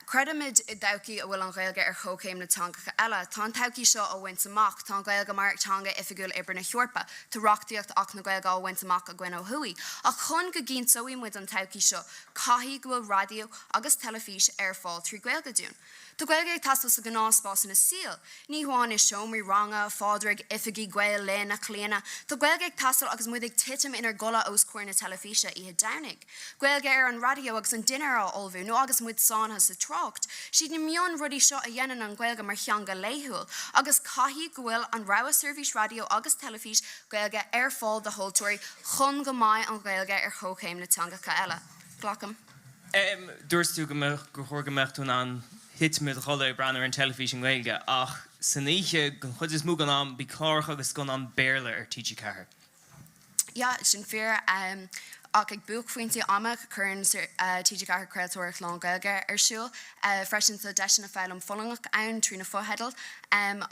Creidimid i dtodhchaí a bhfuil an Ghaeilge ar chomhchéim le teangacha eile. Tá an todhchaí seo á bhaint amach. Tá an Ghaeilge mar theanga oifigiúil oibre na hEorpa. Tá reachtaíocht Acht na Gaeilge á bhaint amach againn ó thuaidh. Ach chun go gcinnteoidh muid an todhchaí seo, caithfidh go bhfuil raidió agus teilifís ar fáil trí Ghaeilge dúinn. Tá Gaeilge ag teastáil sa ghnáthspásanna saoil. Ní hamháin i seomraí ranga, a Phádraig, oifigí Gael Linn, a Chlíona. Tá Gaeilge ag teastáil agus muid ag titim inár gcodladh os comhair na teilifíse oíche Domhnaigh. Gaeilge ar an raidió agus an dinnéar á ullmhú nó agus muid sáinnithe sa trácht. Siad na mionrudaí seo a dhéanann an Ghaeilge mar theanga laethúil agus caithfidh go bhfuil an rogha seirbhís raidió agus teilifís Gaeilge ar fáil do thomhaltóirí chun go mbeidh an Ghaeilge ar chomhchéim le teangacha eile. Glacaim. Dúirt tú go mbeadh, gur chóir go mbeadh tú in ann titim i do chodladh ag breathnú ar an teilifís i nGaeilge ach san oíche, den chuid is mó den am, bíonn cláracha agus scannáin Béarla ar TG4. Yeah, sin fíor. Ach ag buaicphointí ama, cuireann TG4 craoltóireacht lán-Ghaeilge ar siúl. Freisin, tá deiseanna foghlaim fulaingeach ann trí na fotheidil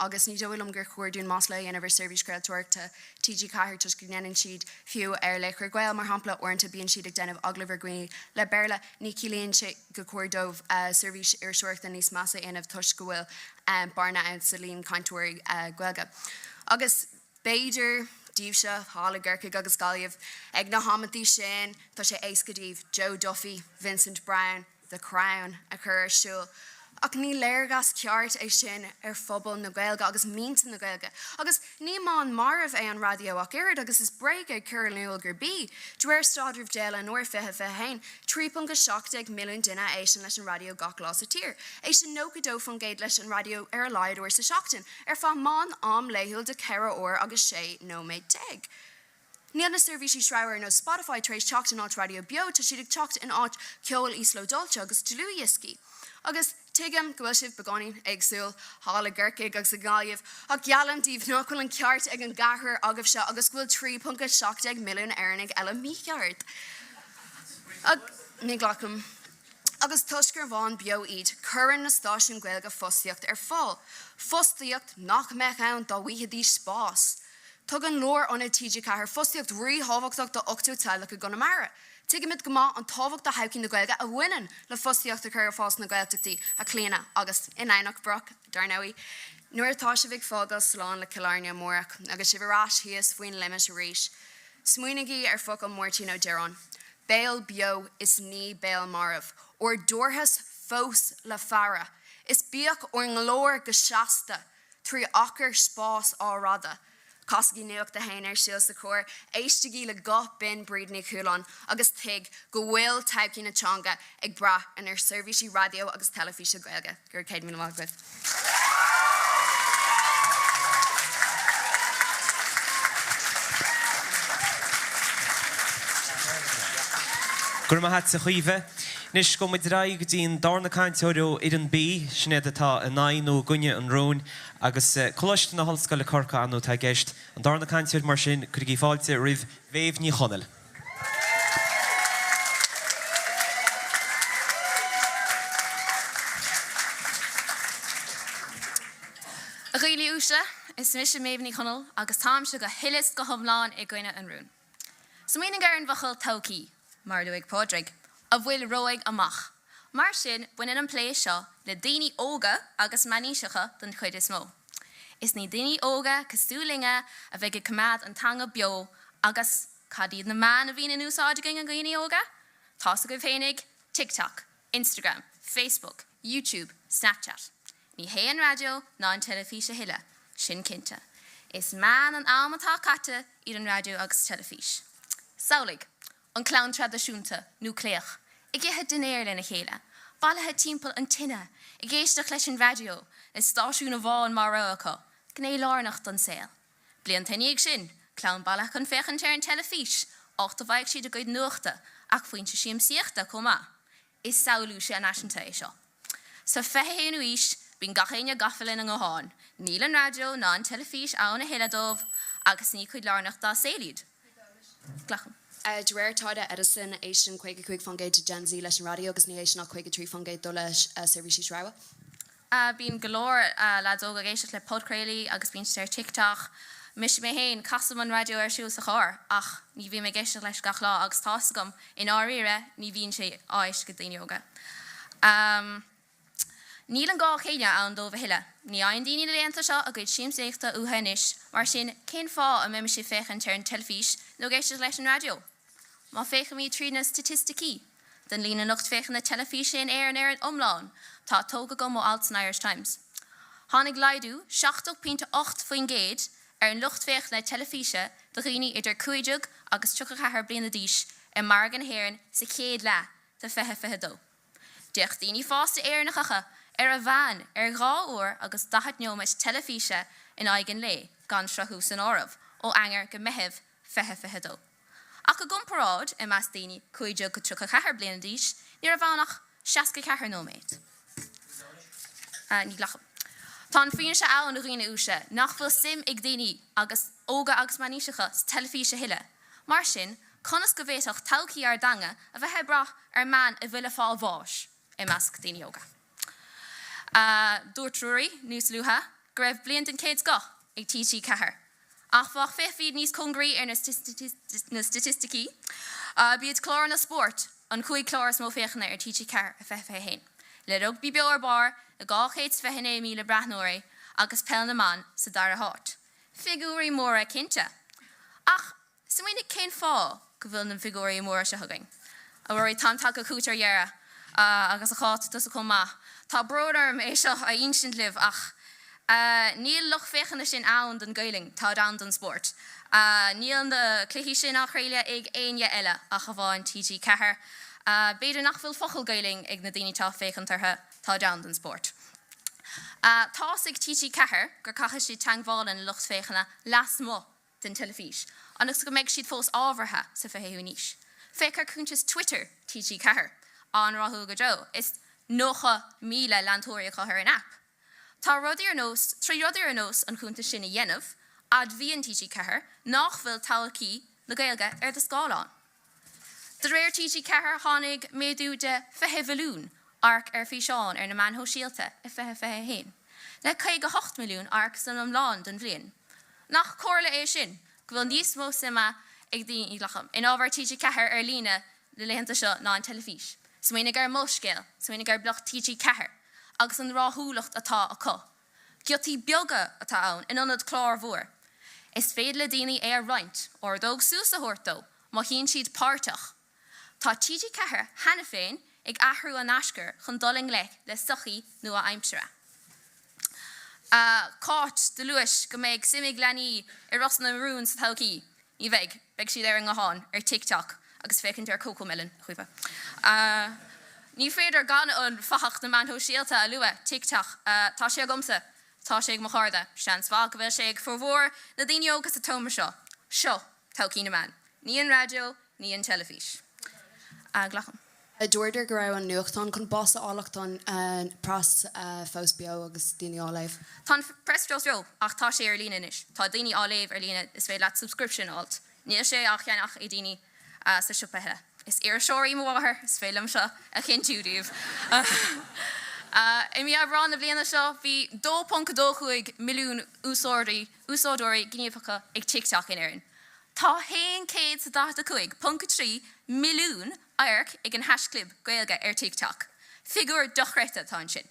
agus ní dóigh liom gur chóir dúinn masla a dhéanamh ar seirbhís craoltóireachta TG4 toisc go ndéanann siad, fiú ar Laochra Gael, mar shampla, uaireanta bíonn siad ag déanamh agallamh ar dhaoine le Béarla. Ní chiallaíonn sé go cóir dóibh seirbhís iriseoireachta níos measa a dhéanamh toisc go bhfuil bearna ann sa líon cainteoirí Gaeilge. Agus. B'fhéidir, daoibhse thall i gCorcaigh agus Gaillimh, ag na hamantaí sin, tá sé éasca daoibh Joe Duffy, Vincent Browne, The Crown a chur ar siúl. Ach ní léargas ceart é sin ar phobal na Gaeilge agus mianta na Gaeilge. Agus ní meán marbh é an raidió ach oiread, agus is bréag é cur in iúl gurb í. De réir staidrimh JLNR 2021, 3.17 milliún duine a éisteann leis an raidió gach lá sa tír. Éisteann 92% leis an raidió ar a laghad uair sa seachtain. ar feadh meán am laethúil de 4 uair agus 16 nóiméad. Níl na seirbhísí sreabha ar nós Spotify tar éis teacht in áit raidió beo, tá siad ag teacht in áit ceol íoslódáilte agus dlúthdhioscaí. Agus tuigim go bhfuil sibh beagáinín éagsúil thall i gCorcaigh agus i nGaillimh, ach geallaim daoibh nach bhfuil an ceart ag an gceathrar agaibhse agus go bhfuil 3.17 milliún Éireannaigh eile mícheart. Ní ghlacaim. Agus toisc gur mheán beo iad, cuireann na stáisiúin Ghaeilge fostaíocht ar fáil, fostaíocht nach mbeadh ann dá bhfaighidís spás. Tugann Lárionad TG4 fostaíocht ríthábhachtach do 80 teaghlach i gConamara. Tuigimid go maith an tábhacht do thodhchaí na Gaeilge a bhaineann le fostaíocht a chur ar fáil sna Gaeltachtaí, a Chlíona, agus i nDomhnach Broc, dar ndóigh. Nuair atá sibh ag fágáil slán le Cill Airne amárach agus sibh ar ais thíos faoin limit arís, smaoinígí ar focail Mháirtín Ó Direáin. Béal beo is ní béal marbh, ár dtabharthas fós le faire, is bíodh ár nglór go seasta trí achar spáis á raideadh. Casaigí Nuacht a hAon ar siúl sa charr, éistigí le guth binn Bríd Ní Chualáin agus tuig go bhfuil todhchaí na teanga ag brath ar ár seirbhísí raidió agus teilifíse Gaeilge. Go raibh 100,000 maith agaibh. Go raibh maith agat a Chaoimhe. Anois, gabhfaidh muid ar aghaidh go dtí an darna cainteoir ó fhoireann B, sin iad atá in aghaidh nó i gcoinne an rúin, agus Coláiste na hOllscoile Corcaigh ar ndóigh atá i gceist. An darna cainteoir mar sin, cuirigí fáilte roimh Mhéabh Ní Chonaill. A dhaoine uaisle, is mise Méabh Ní Chonaill agus táimse go huile is go hiomlán i gcoinne an rúin. Smaoinigh ar an bhfocal todhchaí, mar a luaigh Pádraig, a bhfuil romhainn amach. Mar sin, baineann an plé seo le daoine óga agus meánaoiseacha don chuid is mó. Is ní daoine óga cosúil linne a bheidh ag coimeád an teanga beo agus Cad iad na meáin a bhíonn in úsáid againn a dhaoine óga? Tá's agaibh fhéinig, TikTok, Instagram, Facebook, YouTube, Snapchat. Ní hé an raidió ná an teilifís a thuilleadh, sin cinnte. Is meáin an am atá caite iad an raidió agus teilifís. Samhlaigh, an clann traidisiúnta, núicléach, ag ithe dinnéir lena chéile, bailithe timpeall an tine, ag éisteacht leis an raidió, le stáisiún amháin mar rogha acu, gné lárnach don saol. Blianta ina dhiaidh sin, clann bailithe chun féachaint ar an teilifís, áit a bhfaigheadh siad a gcuid nuachta, ach foinse siamsaíochta chomh maith. Is samhlú seanfhaiseanta é seo. Sa 21ú aois, bíonn gach éinne gafa lena ngutháin. Níl an raidió ná an teilifís ann a thuilleadh dóibh, agus ní cuid lárnach dá saol iad. Glacaim. De réir taighde Edison, éisteann 55% de Gen Z leis an raidió agus ní éisteann ach 53% dóibh le seirbhísí sreabha. Bíonn go leor leaids óga ag éisteacht le podchraolaí agus bíonn siad ar TikTok. Mise mé féin, casaim an raidió ar siúl sa charr ach ní bhím ag éisteacht leis gach lá agus tá's agam, i ndáiríre, ní bhíonn sé á éisteacht ag daoine óga. Níl an gá céanna ann dóibh a thuilleadh. Ní fhaigheann daoine na laethanta seo a gcuid siamsaíochta uathu anois, mar sin cén fáth a mbeimis ag féachaint ar an teilifís nó ag éisteacht leis an raidió? Má féachaimid trí na staitisticí don líon an lucht féachana teilifíse in Éirinn ar an iomlán, tá tógtha agam ó alt san Irish Times. Tháinig laghdú 70.8% ar an lucht féachana teilifíse do dhaoine idir 15 agus 34 bliana d'aois i margadh na hÉireann sa chéad leath de 2022. D'fhéach daoine fásta Éireannacha ar a mheán ar 2 uair agus 40 neomat teilifíse in aghaidh an lae, gan sruthú san áireamh, ó Eanáir go Meitheamh 2022. Ach i gcomparáid, i measc daoine 15-34 bliana d'aois, ní raibh ann ach 64 nóiméad. Ní ghlacaim. Tá an fianaise ann, a dhaoine uaisle, nach bhfuil suim ag daoine agus óga agus meánaoiseacha sa teilifís a thuilleadh. Mar sin, Conas go bhféadfadh todhchaí ár dteanga a bheith ag brath ar meán a bhfuil ag fáil bháis i measc daoine óga? Dúirt Ruairí níos luaithe go raibh bliain den chéad scoth ag TG4. Ach bheadh féachfaí níos cóngaraí ar na staitisticí, b'iad cláranna spóirt an chúig chlár is mó féachana ar TG4 i 2021, le rugbaí beo ar barr le 229,000 breathnóirí agus peil na mban sa dara háit. Figiúirí móra cinnte. Ach Smaoinigh cén fáth go bhfuil na figiúirí móra seo againn. A Ruairí, táim tagtha chugat ar dheireadh, agus a Cháit, tusa chomh maith. Tá brón orm é seo a insint libh ach níl lucht féachana sin ann don Ghaelainn, táid ann don spórt. Níl na cluichí sin á chraoladh ag éinne eile ach amháin TG4. B'fhéidir nach bhfuil focal Gaelainn ag na daoine atá ag féachaint orthu, táid ann don spórt. Tá's ag TG4 gur caithfidh siad teangmháil lena lucht féachana lasmuigh den teilifís, ionas go mbeidh siad fós ábhartha sa 21ú aois. Féach ar cuntas Twitter TG4, an-rathúil go deo, is 90,000 leantóirí acu ar an aip. Tá rudaí ar nós, trí rudaí ar nós an chuntais sin a dhéanamh, admhaíonn TG4 nach bhfuil todhchaí na Gaeilge ar do scáileán. De réir TG4 tháinig méadú de 20 mhilliún amharc ar físeáin ar na meáin shóisialta i 2021, le 58 milliún amharc san iomlán don bhliain. Nach comhartha é sin go bhfuil níos mó suime ag daoine, glacaim, in ábhar TG4 ar líne na laethanta seo ná an teilifís? Smaoinigh ar Molscéal, smaoinigh ar Beocht TG4 agus an ráthúlacht atá acu. Giotaí beaga atá ann in ionad cláir mhór. Is féidir le daoine é a roinnt, ordóg suas a thabhairt dó, mothaíonn siad páirteach. Tá TG4 cheana féin ag athrú a n-aschur chun dul i ngleic le sochaí nua-aimseartha. A Cháit, do luais go mbeidh suim ag leanaí i Ros na Rún sa todhchaí. Ní bheidh. Beidh siad ar a nguthán, ar TikTok agus féachaint ar CoComelon, a Chaoimhe. Ní féidir gan an fathach na meán shóisialta a lua, TikTok. Tá sé agamsa. Tá sé ag mo chairde. Seans mhaith go bhfuil sé ag formhór na daoine óga sa tseomra seo. Seo todhchaí na meán. Ní an raidió, ní an teilifís. Glacaim. Dúradar go raibh an nuachtán chun bás a fháil ach tá an preas fós beo agus daoine á léamh. Tá an preas fós beo ach tá sé ar líne anois. Tá daoine á léamh ar líne, is féidir leat subscription a fháilt. Níl sé á cheannach ag daoine sa siopa a thuilleadh. Is iriseoir í mo mháthair, is féidir liom seo a chinntiú daoibh. I mí Aibreáin na bliana seo bhí 2.25 milliún úsáideoirí gníomhacha ag TikTok in Éirinn. Tá 145.3 milliún amharc ag an haischlib Gaeilge ar TikTok. Figiúr dochreidte atá ansin.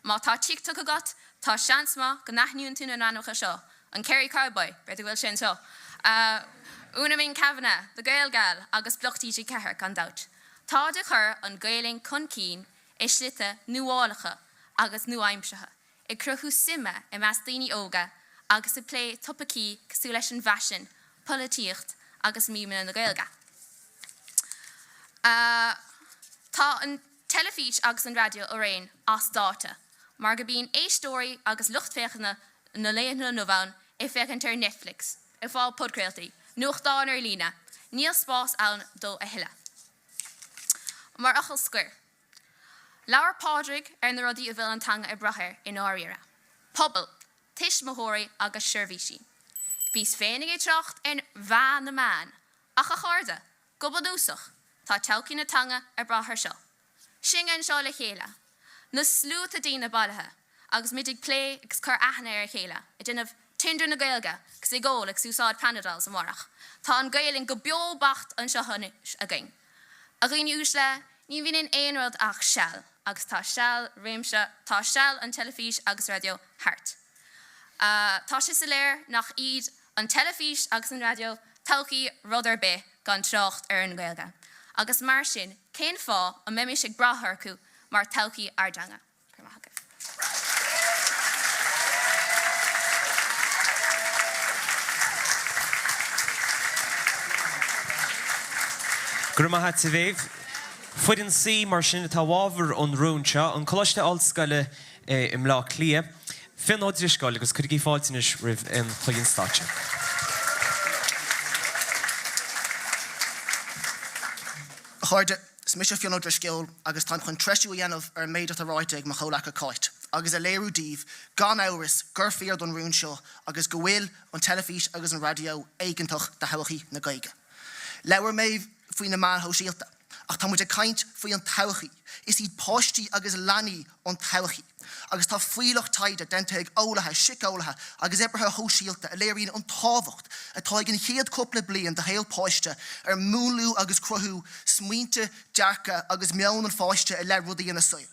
Má tá TikTok agat, tá seans maith go n-aithníonn tú na n-ainmneacha seo, an Kerry Cowboy, b'fhéidir go bhfuil sé anseo, Úna-Minh Kavanagh, The Gael Gal agus Beocht TG4 gan dabht. Táid ag cur an Ghaelainn chun cinn i slite nuálacha agus nua-aimseartha. ag cruthú suime i measc daoine óga agus ag plé topaicí cosúil leis an bhfaisean, polaitíocht agus mímeanna na Gaeilge. Tá an teilifís agus an raidió araon as dáta mar go bíonn éisteoirí agus lucht féachana na laethanta inniu ann ag féachaint ar Netflix, ag fáil podchraoltaí, nuachtáin ar líne, níl spás ann dó a thuilleadh. Mar fhocal scoir. Labhair Pádraig ar na rudaí a bhfuil an teanga ag brath air i ndáiríre, pobal, tuismitheoirí agus seirbhísí. Bhíos féin ag trácht ar mheath na meán, ach a chairde, go bunúsach, tá todhchaí na teanga ag brath ar seo. Sinne anseo le chéile, na sluaite daoine bailithe agus muid ag plé agus cur aithne ar a chéile, ag déanamh Tinder na Gaeilge agus ag ól agus úsáid Panadols amárach. Tá an Ghaelainn go beo beacht anseo anois againn. A dhaoine uaisle, ní bhíonn in aon rud ach seal, agus tá seal réimse, tá seal an teilifís agus raidió thart. Tá sé soiléir nach iad an teilifís agus an raidió todhchaí rud ar bith gan trácht ar an nGaeilge, agus mar sin cén fáth a mbeimis ag brath orthu mar todhchaí ár dteanga? Go raibh maith agaibh. Go raibh maith a't, a Mhéabh. Foireann C, mar sin, atá i bhfabhar an rúin seo, an Coláiste Ollscoile i mBleá Cliath. Fionn Ó Drisceoil, agus cuirigí fáilte anois roimh Fhionn chuig an stáitse. A chairde, Is mise Fionn Ó Drisceoil agus táim chun treisiú a dhéanamh ar an méid atá ráite ag mo chomhleaca Cáit agus a léiriú daoibh gan amhras gur fíor don rún seo agus go bhfuil an teilifís agus an raidió éigeantach do thodhchaí na Gaeilge. Labhair Méabh faoi na meáin shóisialta, ach tá muid ag caint faoi an todhchaí. Is iad páistí agus leanaí an todhchaí. Agus tá fuílleach taighde déanta ag eolaithe, siceolaithe agus oibrithe shóisialta a léiríonn an tábhacht atá ag an chéad cúpla bliain de shaol páiste ar múnlú agus cruthú smaointe, dearcadh agus meon an pháiste i leith rudaí ina saol.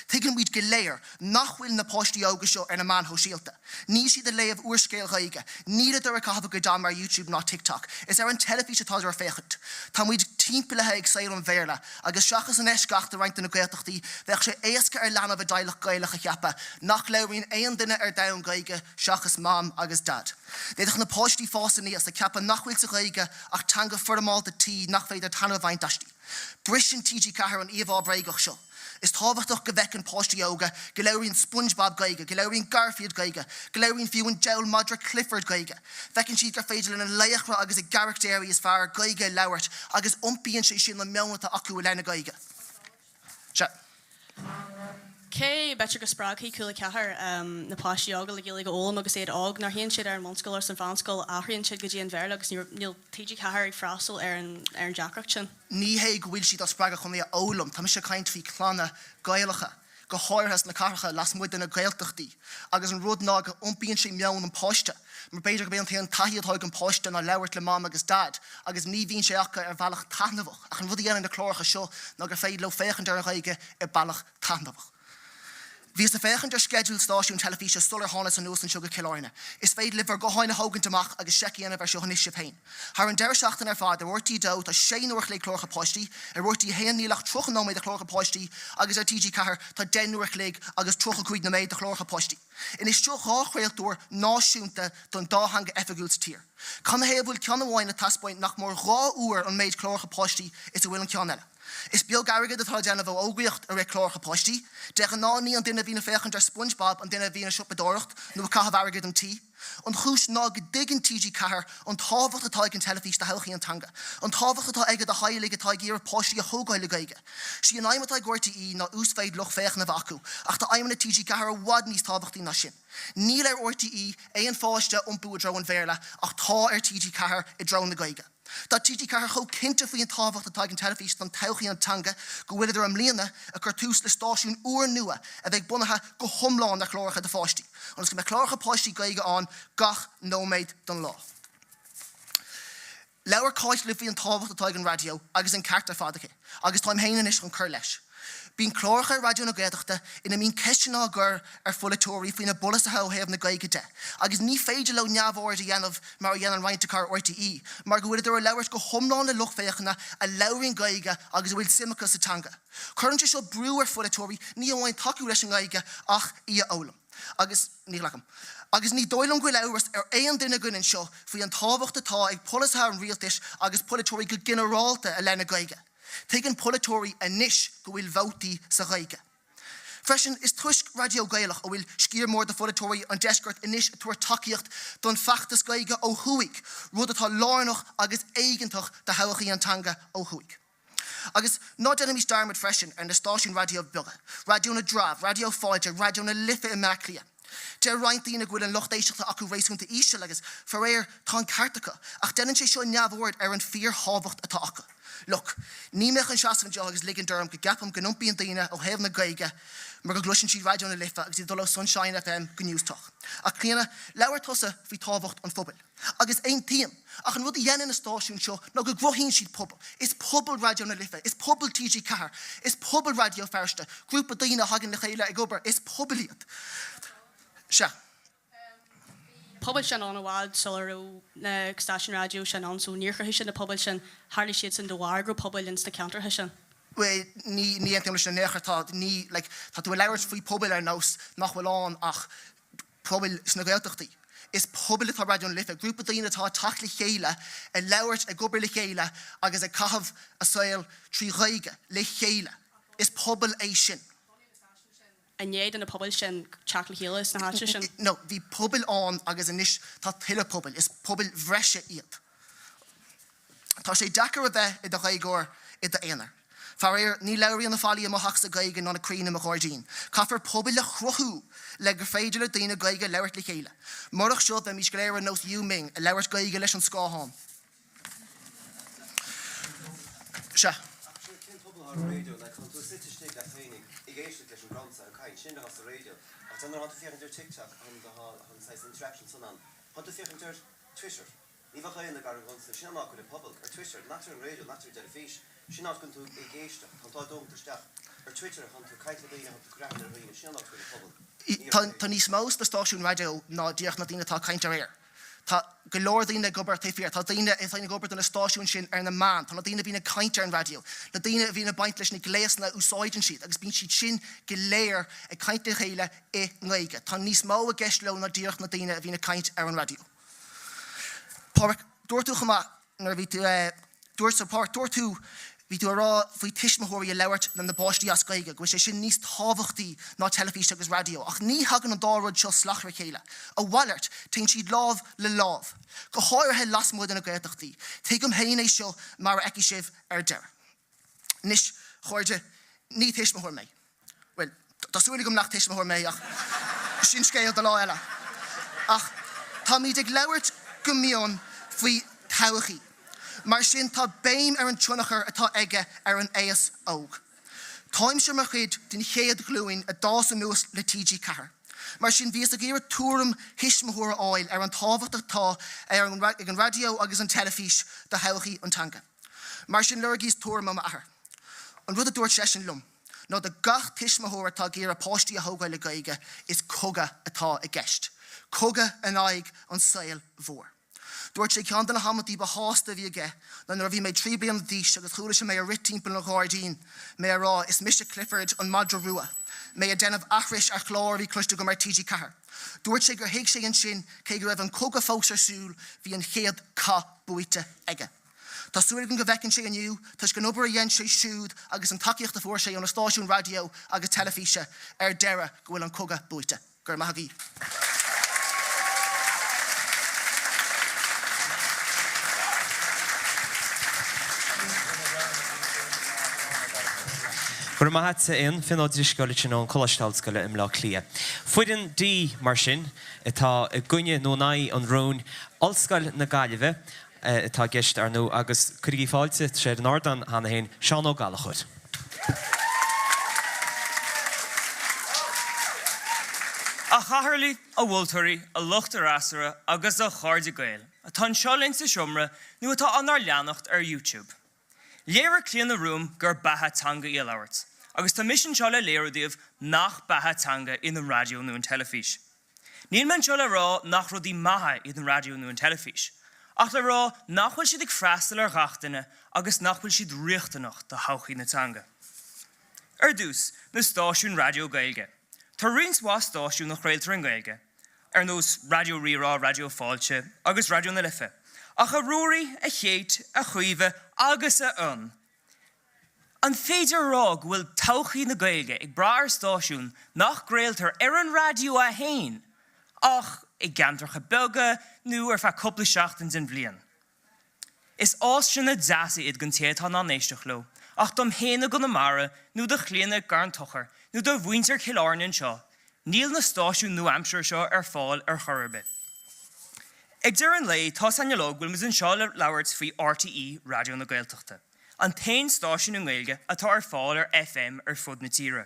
Tuigeann muid go léir nach bhfuil na páistí óga seo ar na meáin shóisialta. Níl siad ag léamh úrscéil Ghaeilge. Níleadar ag caitheamh a gcuid ama ar YouTube ná TikTok. Is ar an teilifís atádar ag féachaint. Tá muid timpeallaithe ag saol an Bhéarla agus seachas an eisceacht i roinnt de na Gaeltachtaí, bheadh sé éasca ar leanbh i dteaghlach Gaelach a cheapadh nach labhraíonn aon duine ar domhan Gaeilge seachas Mam agus Daid. D'fhéadfadh na páistí fás aníos ag ceapadh nach bhfuil sa Ghaeilge ach teanga foirmeálta tí nach féidir taitneamh a bhaint aisti. Briseann TG4 an íomhá bhréagach seo. Is tábhachtach go bhfeiceann páistí óga go labhraíonn SpongeBob Gaeilge, go labhraíonn Garfield Gaeilge, go labhraíonn fiú an diabhal madra Clifford Gaeilge. Feiceann siad gur féidir lena laochra agus a gcarachtéirí is fearr Gaeilge a labhairt agus iompaíonn sé sin an meon atá acu i leith na Gaeilge. Sea. Cé, b'fhéidir go spreagfaidh Cúla 4 na páistí óga le Gaeilge a fhoghlaim agus iad óg, nuair a théann siad ar an mbunscoil agus an mheánscoil athraíonn siad go dtí an Bhéarla agus níl TG4 ag freastal ar an ar an deacracht sin. Ní hé go bhfuil siad á spreagadh chun é a fhoghlaim, tá mise ag caint faoi clanna Gaelacha, go háirithe sna cathracha lasmuigh de na Gaeltachtaí, agus an rud ná go iompaíonn sé meon an pháiste, mar b'fhéidir gurb é an t-aon taithí atá ag an páiste ná labhairt le Mam agus Daid agus ní bhíonn sé acu ar bhealach taitneamhach, ach an rud a dhéanann na cláracha seo ná gur féidir leo féachaint ar an Ghaeilge i bealach taitneamhach. Bhíos ag féachaint ar sceideal stáisiún teilifíse sular thánas anuas anseo go Cill Airne. Is féidir libh bhur gutháin a thógaint amach agus seic a dhéanamh ar seo anois sibh féin. Thar an deireadh seachtaine ar fad, ar RTÉ 2 tá 6 n-uair a chloig cláracha páistí, ar RTÉ 1 níl ach 30 nóiméad de chláracha páistí agus ar TG4 tá 10 n-uair a chloig agus 35 noiméad de chláracha páistí. Anois seo dhá chraoltóir náisiúnta don dá theanga oifigiúil sa tír. Canathaobh a bhfuil ceann amháin ag taispeáint nach mór dhá uair an méid cláracha páistí is a bhfuil an ceann eile? Is beag airgead atá le déanamh ó fhógraíocht i rith cláracha páistí. De ghnáth ní an duine a bhíonn ag féachaint ar SpongeBob an duine a bhíonn ag siopadóireacht nó ag caitheamh airgid an tí. An chúis ná go dtuigeann TG4 an tábhacht atá ag an teilifís do thodhchaí an teanga, an tábhacht atá aige do theaghlaigh atá ag iarraidh páistí a thógáil le Gaeilge. Sí an aidhm atá ag RTÉ ná uasmhéid lucht féachana a bheith acu, ach tá aidhmeanna TG4 i bhfad níos tábhachtaí ná sin. Níl ar RTÉ aon pháiste a iompú i dtreo an Bhéarla ach tá ar TG4 i dtreo na Gaeilge. Tá TG4 chomh cinnte faoi an tábhacht atá ag an teilifís don todhchaí an teanga go bhfuileadar i mbliana ag cur tús le stáisiún úrnua a bheidh bunaithe go hiomlán ar chláracha do pháistí, ionas go mbeidh cláracha páistí Gaeilge ann gach nóiméad den lá. Labhair Cáit libh faoi an tábhacht atá ag an raidió agus an ceart ar fad aici, agus táim féin anois chun cur leis. Bíonn cláracha ar Raidió na Gaeltachta ina mbíonn ceisteanna á gcur ar pholaiteoirí faoina bpolasaithe ó thaobh na Gaeilge de agus ní féidir leo neamhaird a dhéanamh mar a dhéanann roinnt acu ar RTÉ mar go bhfuileadar ag labhairt go hiomlán le lucht féachana a labhraíonn Gaeilge agus a bhfuil suim acu sa teanga. Cuireann sé seo brú ar pholaiteoirí ní amháin tacú leis an nGaeilge ach í a fhoghlaim. Agus ní ghlacaim. Agus ní dóigh liom go bhfuil amhras ar aon duine againn anseo faoi an tábhacht atá ag polasaithe an rialtais agus polaiteoirí go ginearálta i leith na Gaeilge. Tuigeann polaiteoirí anois go bhfuil vótaí sa Ghaeilge. Freisin, is toisc Raidió Gaelach a bhfuil sciar mór de pholaiteoirí an deiscirt anois ag tabhairt tacaíocht don feachtas Gaeilge ó thuaidh, rud atá lárnach agus éigeantach do thodhchaí an teanga ó thuaidh. Agus ná déanaimis dearmad freisin ar na stáisiúin raidió beaga, Raidió na dTreabh, Raidió Fáilte, Raidió na Life i mBleá Cliath. Deir roinnt daoine go bhfuil an lucht éisteachta acu réasúnta íseal agus, faraor, tá an ceart acu, ach déanann sé seo neamhaird ar an fíor-thábhacht atá acu. Look, níl mé chun seasamh anseo agus ligint orm go gceapaim go n-iompaíonn daoine ó thaobh na Gaeilge mar go gcloiseann siad Raidió na Life agus iad ag dul ó Sunshine FM go Newstalk. Ach Clíona, labhair tusa faoi tábhacht an phobail. Agus aontaím. Ach an rud a dhéanann na stáisiúin seo ná go gcruthaíonn siad pobal. Is pobal Raidió na Life, is pobal TG4, is pobal Raidió Feirste, grúpa daoine a thagann le chéile ag obair, is pobal iad. Sea. Bhí pobail sin ann i bhfad sula raibh na stáisiúin raidió sin ann so níor chruthaigh siad na pobail sin, tharlaigh siad sin de bharr go raibh pobail ins na ceantracha sin. Bhuel, ní, ní aontaím leis sin in aon chor. Tá, ní, like, tá tú ag labhairt faoi pobail ar nós nach bhfuil ann ach pobail sna Gaeltachtaí. Is pobal atá i Raidió na Life, grúpa daoine atá ag teacht le chéile, ag labhairt, ag obair le chéile agus ag caitheamh a saol trí Ghaeilge le chéile. Is pobal é sin. I ndiaidh do na pobail sin teacht le chéile sna háiteanna sin. No, bhí pobail ann agus anois tá tuilleadh pobail. Is pobail bhreise iad. Tá sé deacair a bheith i do Ghaeilgeoir i d'aonar. Faraor, ní labhraíonn na fallaí i mo theachsa Gaeilge ná na crainn i mo ghairdín. Caithfear pobail a chruthú le gur féidir le daoine Gaeilge a labhairt le chéile. Murach seo, bheimís go léir ar nós Yu Ming, ag labhairt Gaeilge leis an scáthán. Sea. Ach sin, cén pobal atá ar an raidió? Like, tánn tú suite istigh leat féinig ag éisteacht leis an gcrowd ag caint, sin atá sa raidió. Ach tá nuair atá tú féachaint ar TikTok, an an saghas interaction san ann. Tá tú féachaint ar Twitter. Ní bheadh aon gar an gonsa, sin an áit go bhfuil an pobal. Ar Twitter, not ar an raidió, not ar an dteilifís. Sin áit go bhfuil tú ag éisteacht, tá tú ag dul isteach. Ar Twitter, tá tú ag caint le daoine, tá tú ag cur aithne ar dhaoine, sin an áit go bhfuil an pobal. Ní ar an Tá níos mó sna stáisiúin raidió ná díreach na daoine atá ag caint ar aer. Tá go leor daoine ag obair taobh thiar. Tá daoine atá ag obair do na stáisiúin sin ar na meáin. Tá na daoine a bhíonn ag caint ar an raidió, na daoine a bhíonn ag baint leis na gléasanna a úsáideann siad agus bíonn siad sin go léir ag caint le chéile i nGaeilge. Tá níos mó i gceist leo ná díreach na daoine a bhíonn ag caint ar an raidió. Pádraic, dúirt tú chomh maith nuair a bhí tú, dúirt, so Pádraic, dúirt tú, bhí tú ag rá faoi tuismitheoirí ag labhairt lena bpáistí as Gaeilge, go bhfuil sé sin níos tábhachtaí ná teilifís agus raidió. Ach ní thagann an dá rud seo salach ar a chéile. A mhalairt, téann siad lámh le lámh. Go háirithe lasmuigh de na Gaeltachtaí. Tuigim féin é seo mar a fheicfidh sibh ar deireadh. Anois, a chairde, ní tuismitheoir mé. Bhuel, tá súil agam nach tuismitheoir mé ach sin scéal do lá eile. Ach táimid ag labhairt go mion faoi todhchaí. Mar sin tá béim ar an tionchar atá aige ar an aos óg. Táimse mar chuid den chéad ghlúin a d'fhás anuas le TG4. Mar sin bhíos ag iarraidh tuairim thuismitheora a fháil ar an tábhacht atá ag an raidió agus an teilifís do thodhchaí an teanga. Mar sin lorgaíos tuairim ó m'athair. An rud a dúirt seisean liom ná do gach tuismitheoir atá ag iarraidh páistí a thógáil le Gaeilge, is cogadh atá i gceist. Cogadh in aghaidh an saoil mhóir. Dúirt sé ceann de na hamantaí ba shásta a bhí aige ná nuair a bhí mé 3 bliana d'aois agus chuala sé mé ag rith timpeall an ghairdín, mé ag rá 'is mise Clifford an madra rua', mé ag déanamh aithris ar chlár a bhí cloiste agam ar TG4. Dúirt sé gur thuig sé ansin cé go raibh an cogadh fós ar siúl, bhí an chéad cath buaite aige. Tá súil agam go bhfeiceann sé inniu, toisc an obair a dhein sé siúd agus an tacaíocht a fuair sé ó na stáisiúin raidió agus teilifíse, ar deireadh, go bhfuil an cogadh buaite. Go raibh maith agaibh. Go raibh maith a't, a Fhionn. Fionn Ó Drisceoil ansin ón Choláiste Ollscoile i mBleá Cliath. Foireann D, mar sin, atá i gcoinne nó in aghaidh an rúin, Ollscoil na Gaillimhe. atá i gceist, ar ndóigh, agus cuirigí fáilte, tá sé ar an ardán cheana féin, Seán Ó Gallchóir. A chathaoirligh, a mholtóirí, a lucht fhreasúra agus a chairde Gael atá anseo linn sa seomra nó atá ánár leanacht ar YouTube. Léirigh Clíona romham gur beatha teanga í a labhairt, agus tá mise anseo le léiriú daoibh nach beatha teanga iad an raidió nó an teilifís. Níl mé anseo le rá nach rudaí maithe iad an raidió nó an teilifís, ach le rá nach bhfuil siad ag freastal ar ghach duine agus nach bhfuil siad riachtanach do thodhchaí na teanga. Ar dtús, na stáisiúin raidió Gaeilge. Tá roinnt mhaith stáisiún a chraoltar i nGaeilge, ar nós Raidió Rí-Rá, Raidió Fáilte agus Raidió na Life, ach a Ruairí, a Chéit, a Chaoimhe agus a Fhionn, An féidir a rá go bhfuil todhchaí na Gaeilge ag brath ar stáisiún nach gcraoltar ar an raidió é féin ach i gceantracha beaga nó ar feadh cúpla seachtain den bhliain? Is áiseanna deasa iad don té atá in ann éisteacht leo, ach dom féin i gConamara nó do Chlíona i gCarn Tochair nó do mhuintir Chill Airne anseo, níl na stáisiúin nua-aimseartha seo ar fáil ar chor ar bith. Ag deireadh an lae, tá's againn uilig go bhfuil muid anseo le labhairt faoi RTÉ Raidió na Gaeltachta. an t-aon stáisiún i nGaeilge atá ar fáil ar FM ar fud na tíre.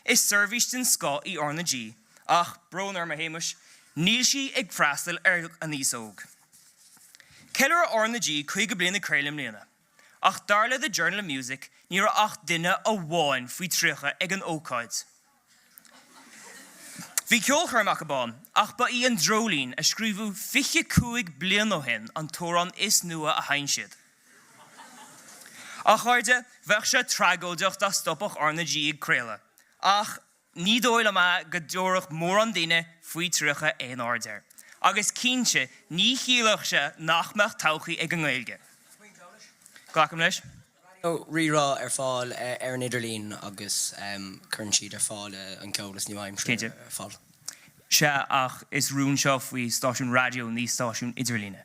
Is seirbhís den scoth í R na G ach, brón orm a Shéamais, níl sí ag freastal ar an aos óg. Ceiliúradh R na G 50 bliain ag craoladh i mbliana, ach dar le The Journal of Music ní raibh ach duine amháin faoi 30 ag an ócáid. Bhí ceolchoirm acu ann, ach ba í An Dreoilín, a scríobhadh 25 bliain ó shin, an t-amhrán is nua a sheinn siad. A chairde, bheadh sé tragóideach dá stopfadh R na G ag craoladh, ach ní dóigh liom é go dtabharfadh mórán daoine faoi 30 aon aird air. Agus cinnte, ní chiallódh sé nach mbeadh todhchaí ag an nGaeilge. Glacaim leis. Raidió Rí-Rá ar fáil ar an idirlíon agus cuireann siad ar fáil an ceol is nua-aimseartha ar fáil. Sea, ach is rún seo faoi stáisiún raidió, ní stáisiún idirlíne.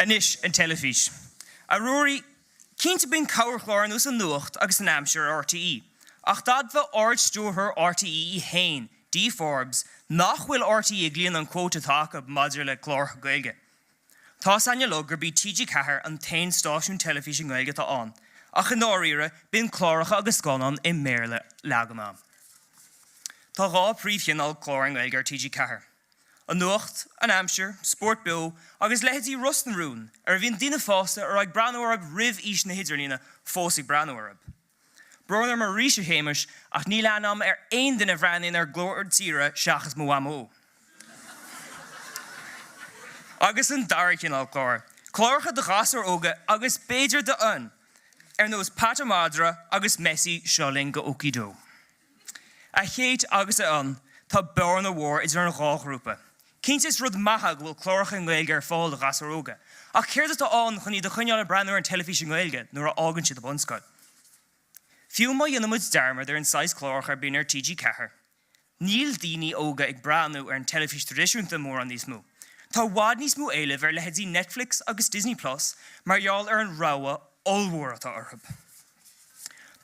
Anois, an teilifís. A Ruairí, cinnte bíonn corrchlár ar nós an Nuacht agus an Aimsir ar RTÉ, ach d'admhaigh Ard-Stiúrthóir RTÉ í féin, Dee Forbes, nach bhfuil RTÉ ag líonadh an quota atá acu maidir le cláracha Gaeilge. Tá's a'inn uilig gurb í TG4 an t-aon stáisiún teilifíse i nGaeilge atá ann, ach i ndáiríre bíonn cláracha agus scannáin i mBéarla leath den am. Tá 2 príomhchineál clár i nGaeilge ar TG4. An nuacht, an aimsir, spórt beo agus leithéidí Ros na Rún, ar a bhíonn daoine fásta a raibh ag breathnú orthu roimh aois na hidirlíne fós ag breathnú orthu. Brón orm arís a Shéamais ach níl aithne a'm ar aon duine a bhreathnaíonn ar Glór Tíre seachas mo mhamó. Agus an dara cineál clár, cláracha do ghasúir óga agus b'fhéidir d'Fhionn, ar nós Peata Madra agus Messi Seo Linn go Okey-Do. A Chéit agus a Fhionn, tá bearna mhór idir an dhá ghrúpa. Cinnte is rud maith é go bhfuil cláracha i nGaeilge ar fáil do ghasúir óga, ach céard atá ann chun iad a choinneáil ag breathnú ar an teilifís i nGaeilge nuair a fhágann siad an bunscoil? Fiú má dhéanann muid dearmad ar an saghas cláracha a bíonn ar TG4, níl daoine óga ag breathnú ar an teilifís traidisiúnta mórán níos mó. Tá i bhfad níos mó éilimh ar leithéidí Netflix agus Disney Plus mar gheall ar an rogha ollmhór atá orthu.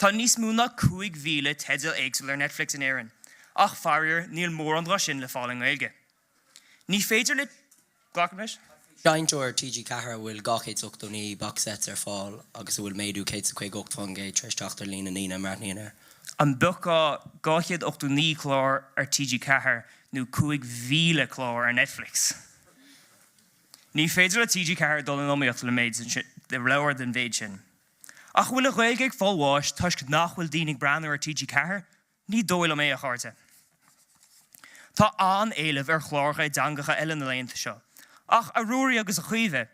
Tá níos mó ná 5,000 teideal éagsúil ar Netflix in Éirinn, ach faraor níl mórán dó sin le fáil i nGaeilge. Ní féidir le. Glacaim leis. Seinnteoir TG4 a bhfuil 289 box sets ar fáil agus a bhfuil méadú 158% tar éis teacht ar líon na ndaoine a mbreathnaíonn air. An bpiocfá 289 clár ar TG4 nó 5,000 clár ar Netflix? Ní féidir le TG4 dul in iomaíocht le méid le leor den mhéid sin. Ach an bhfuil an Ghaeilge ag fáil bháis toisc nach bhfuil daoine ag breathnú ar TG4? Ní dóigh liom é, a chairde. Tá an-éileamh ar chláracha i dteangacha eile na laethanta seo. Ach, a Ruairí agus a Chaoimhe,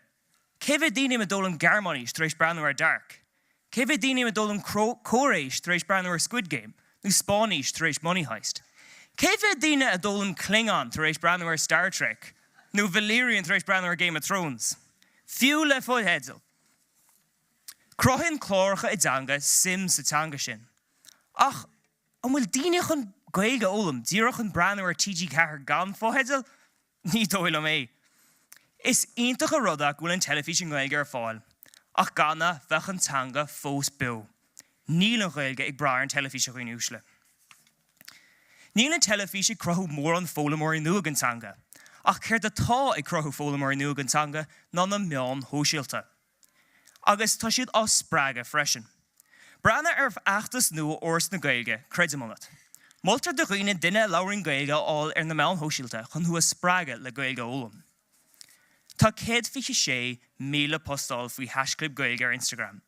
cé mhéad daoine a d'fhoghlaim Gearmáinis tar éis breathnú ar Dark? Cé mhéad daoine a d'fhoghlaim Cóiréis tar éis breathnú ar Squid Game? Nó Spáinnis tar éis Money Heist? Cé mhéad daoine a d'fhoghlaim Klingon tar éis breathnú ar Star Trek? Nó Valyrian tar éis breathnú ar Game of Thrones? Fiú le fotheidil! Cruthaíonn cláracha i dteanga suim sa teanga sin. Ach an bhfuil daoine chun Gaeilge a fhoghlaim díreach chun breathnú ar TG4 gan fotheidil? Ní dóigh liom é. Is iontach an rud é go bhfuil an teilifís i nGaeilge ar fáil, ach gan é bheadh an teanga fós beo. Níl an Ghaeilge ag brath ar an teilifís a dhaoine uaisle. Níl an teilifís ag cruthú mórán foghlaimeoirí nua don teanga, ach céard atá ag cruthú foghlaimeoirí nua don teanga ná na meáin shóisialta. Agus tá siad á spreagadh freisin. Breathnaigh ar fheachtas nua Fhoras na Gaeilge, Creidim Ionat. Moltar do dhaoine duine a labhraíonn Gaeilge a fháil ar na meáin shóisialta chun thú a spreagadh le Gaeilge a fhoghlaim. Tá 126,000 postáil faoi haischlib Gaeilge ar Instagram.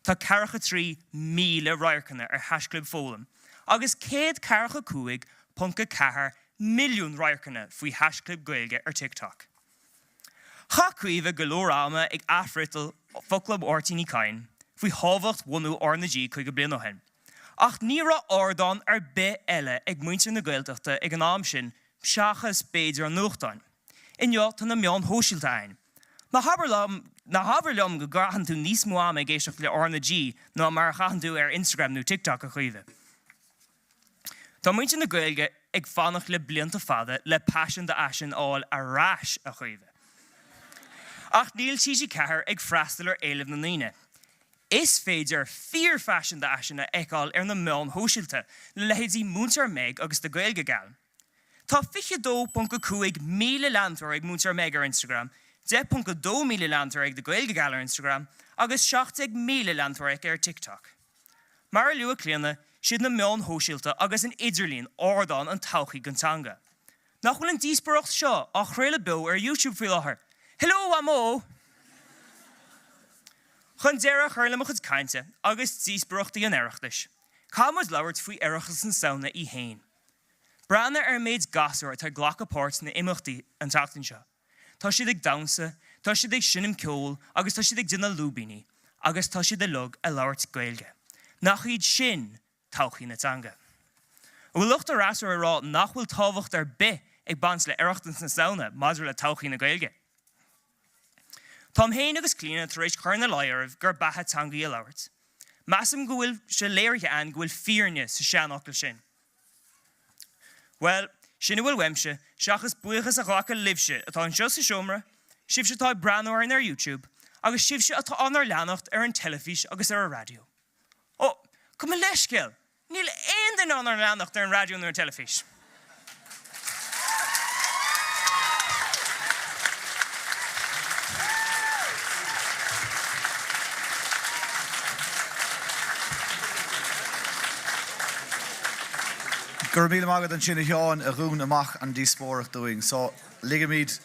Tá 43,000 radharcanna ar haischlib foghlaim agus 145.4 milliún radharcanna faoi haischlib Gaeilge ar TikTok. Chaith Caoimhe go leor ama ag athfhriotal focla Mháirtín Uí Chadhain faoi thábhacht bhunú R na G 50 bliain ó shin. Ach ní raibh ardán ar bith eile ag muintir na Gaeltachta ag an am sin seachas b'fhéidir an nuachtáin. Inniu tá na meáin shóisialta againn. Ná habair liom, ná habair liom go gcaitheann tú níos mó ama ag éisteacht le R na G ná mar a chaitheann tú ar Instagram nó TikTok, a Chaoimhe. Tá muintir na Gaeilge ag fanacht le blianta fada le paisean d'fhaisean a fháil ar ais, a Chaoimhe. Ach níl TG4 ag freastal ar éilimh na ndaoine. Is féidir fíor-phaisean d'fhaisean a fheiceáil ar na meáin shóisialta le leithéidí Múinteoir Meg agus The Gaeilge Gal. Tá 22.5 míle leantóir ag Múinteoir Meg ar Instagram, 10.2 míle leantóir ag The Gaeilge Gal ar Instagram agus 17,000 leantóir aici ar TikTok. Mar a luaigh Clíona, siad na meáin shóisialta agus an idirlíon ardán an todhchaí don teanga. Nach bhfuil an díospóireacht seo á chraoladh beo ar YouTube faoi láthair? Hello, a Mhamó! Chun deireadh a chur le mo chuid cainte agus díospóireachtaí an Oireachtais, caithfidh muid labhairt faoi Oireachtas na Samhna í fhéin. Breathnaigh ar an méid gasúr atá ag glacadh páirt sna imeachtaí an tseachtain seo. Tá siad ag damhsa, tá siad ag seinm ceoil agus tá siad ag déanamh lúibíní agus tá siad uilig ag labhairt Gaeilge. Nach iad sin todhchaí na teanga? An bhfuil lucht an fhreasúra ag rá nach bhfuil tábhacht ar bith ag baint le Oireachtas na Samhna maidir le todhchaí na Gaeilge? Táim féin agus Clíona tar éis cur ina luí oraibh gur beatha teanga í a labhairt. Measaim go bhfuil sé léirithe againn go bhfuil fírinne sa seanfhocal sin. Bhuel, sin a bhfuil uaimse, seachas buíochas a ghlacadh libhse atá anseo sa seomra, sibhse atá ag breathnú orainn ar YouTube, agus sibhse atá ánár leanacht ar an teilifís agus ar an raidió. Ó, gabh mo leithscéal, níl aon duine ánár leanacht ar an raidió nó an teilifís! Go raibh míle maith agat ansin a Sheáin a dhún amach an díospóireacht dúinn. So, ligimid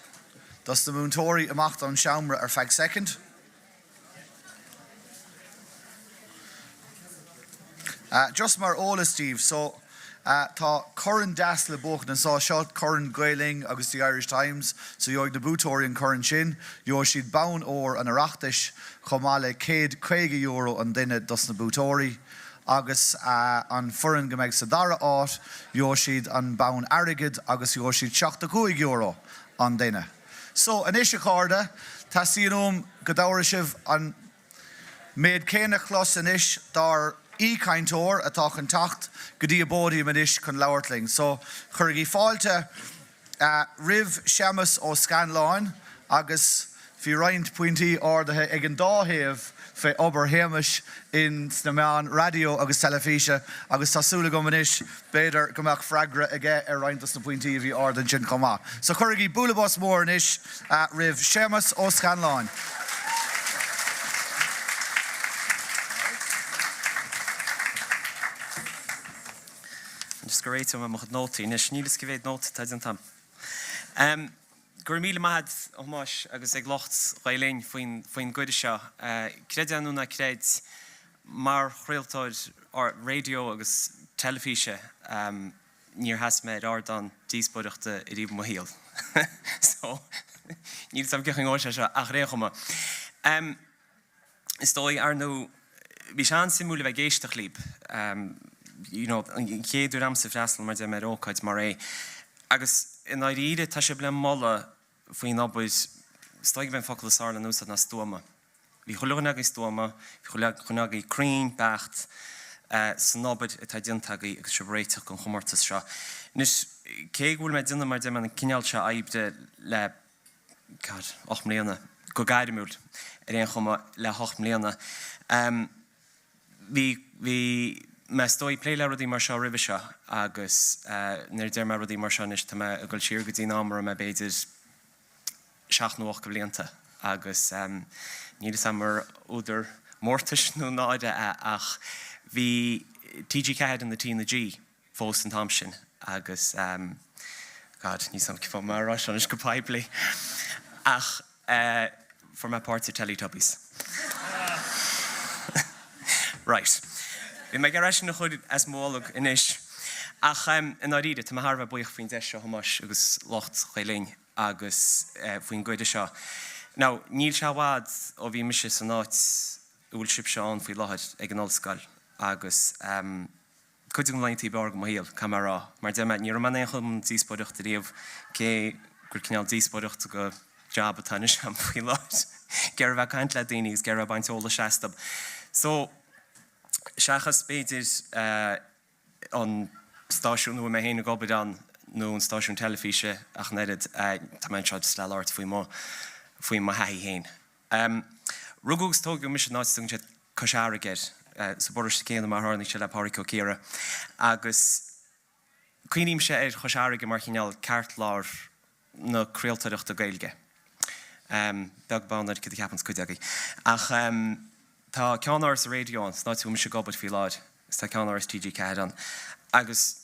dos na múinteoirí imeacht ón seomra ar feadh soicind. Just mar eolas daoibh, so tá corn deas le buachan anseo, seo corn Gael Linn agus The Irish Times, so gheobhaidh na buaiteoirí an corn sin, gheobhaidh siad bonn óir an Oireachtais chomh maith le €150 an duine dos na buaiteoirí agus an foireann go mbeidh sa dara áit, gheobhaidh siad an bonn airgid agus gheobhaidh siad €75 an duine. So, anois a chairde, teastaíonn uaim go dtabharfaidh sibh an méid céanna clos anois dár aoichainteoir atá chun teacht go dtí an bpóidiam anois chun labhairt linn. So, cuirigí fáilte roimh Séamus Ó Scanláin agus bhí roinnt pointí ardaithe ag an dá thaobh fé obair Shéamais in sna meáin raidió agus teilifíse agus tá súil agam anois b'fhéidir go mbeadh freagra aige ar roinnt dos na pointí a bhí ard ansin chomh maith. So cuirigí bualadh bos mór anois roimh Séamus Ó Scanláin. Just go réiteoidh mé mo chuid nótaí anois. Níl fhios cé mhéad nóta atá déanta agam. Go raibh míle maith agat, a Thomáis, agus ag lucht Ghael Linn faoin faoin gcuireadh seo. Creid é nó ná creid, mar chraoltóir raidió agus teilifíse, níor sheas mé ar ardán díospóireachta ariamh i mo shaol. So, níl fhios agam cén chaoi a ngabhfaidh sé seo, ach ar aon chuma. Is dóigh, ar ndóigh, bhí sé an-suimiúil a bheith ag éisteacht libh. You know, an chéad uair a'msa freastal, mar a deir mé, ar ócáid mar é. Agus i ndáiríre, tá sibh le moladh faoin obair, is dóigh gurb é an focal is fearr lena úsáid ná stuama. Bhí chuile dhuine agaibh stuama, bhí chuile dhuine agaibh cruinn, beacht san obair atá déanta agaibh agus sibh ag réiteach don chomórtas seo. Anois, cé go bhfuil mé ag déanamh, mar a deir mé, an cineál seo oibre le God, 8 mbliana, go gairmiúil ar aon chuma, le hocht mbliana. Bhí, bhí mé is dóigh ag plé le rudaí mar seo roimhe seo agus nuair a deir mé rudaí mar seo anois tá mé ag dul siar go dtí an am a raibh mé b'fhéidir seacht nó ocht de bhlianta agus níl fhios a'm ar údar mórtais nó náire é ach bhí TG4 ina TnaG fós an t-am sin agus God, níl 's a'm cén fáth mé a rá seo anois go poiblí ach fuair mé páirt i Teletubbies. Right. Bhí mé ag iarraidh sin a chur as mo bholg anois. Ach i ndáiríre, tá mé thar a bheith buíoch faoin deis seo, a Thomáis, agus lucht Ghael Linn agus faoin gcuireadh seo. Now, níl sé i bhfad ó bhí mise san áit a bhfuil sibhse ann faoi láthair ag an ollscoil agus Cuid de na laethanta ab fhearr de mo shaol, caithfidh mé a rá. Mar a deir mé, ní raibh mé in aon chumann díospóireachta riamh, cé gur cineál díospóireachta de jab atá anois agam faoi láthair. Ag iarraidh a bheith ag caint le daoine agus ag iarraidh a bheith ag baint eolais astu. So, seachas b'fhéidir an stáisiún a bhfuil mé féin ag obair ann nó an stáisiún teilifíse ach an oiread, tá mé anseo just le labhairt faoi mo, faoi mo thaithí féin. Rugadh agus tógadh mise in áit a dtugann siad Cois Fharraige air, sa bparóiste céanna mar a tharlaíonn sé le Pádraig Ó Ciardha, agus cuimhnímse ar Chois Fharraige mar chineál ceartlár na craoltóireachta Gaeilge. Beag beann ar cad a cheapanns cuid agaibh. Ach tá ceannáras an raidió ann, san áit a bhfuil mise ag obair faoi láthair, agus tá ceannáras TG4 ann. Agus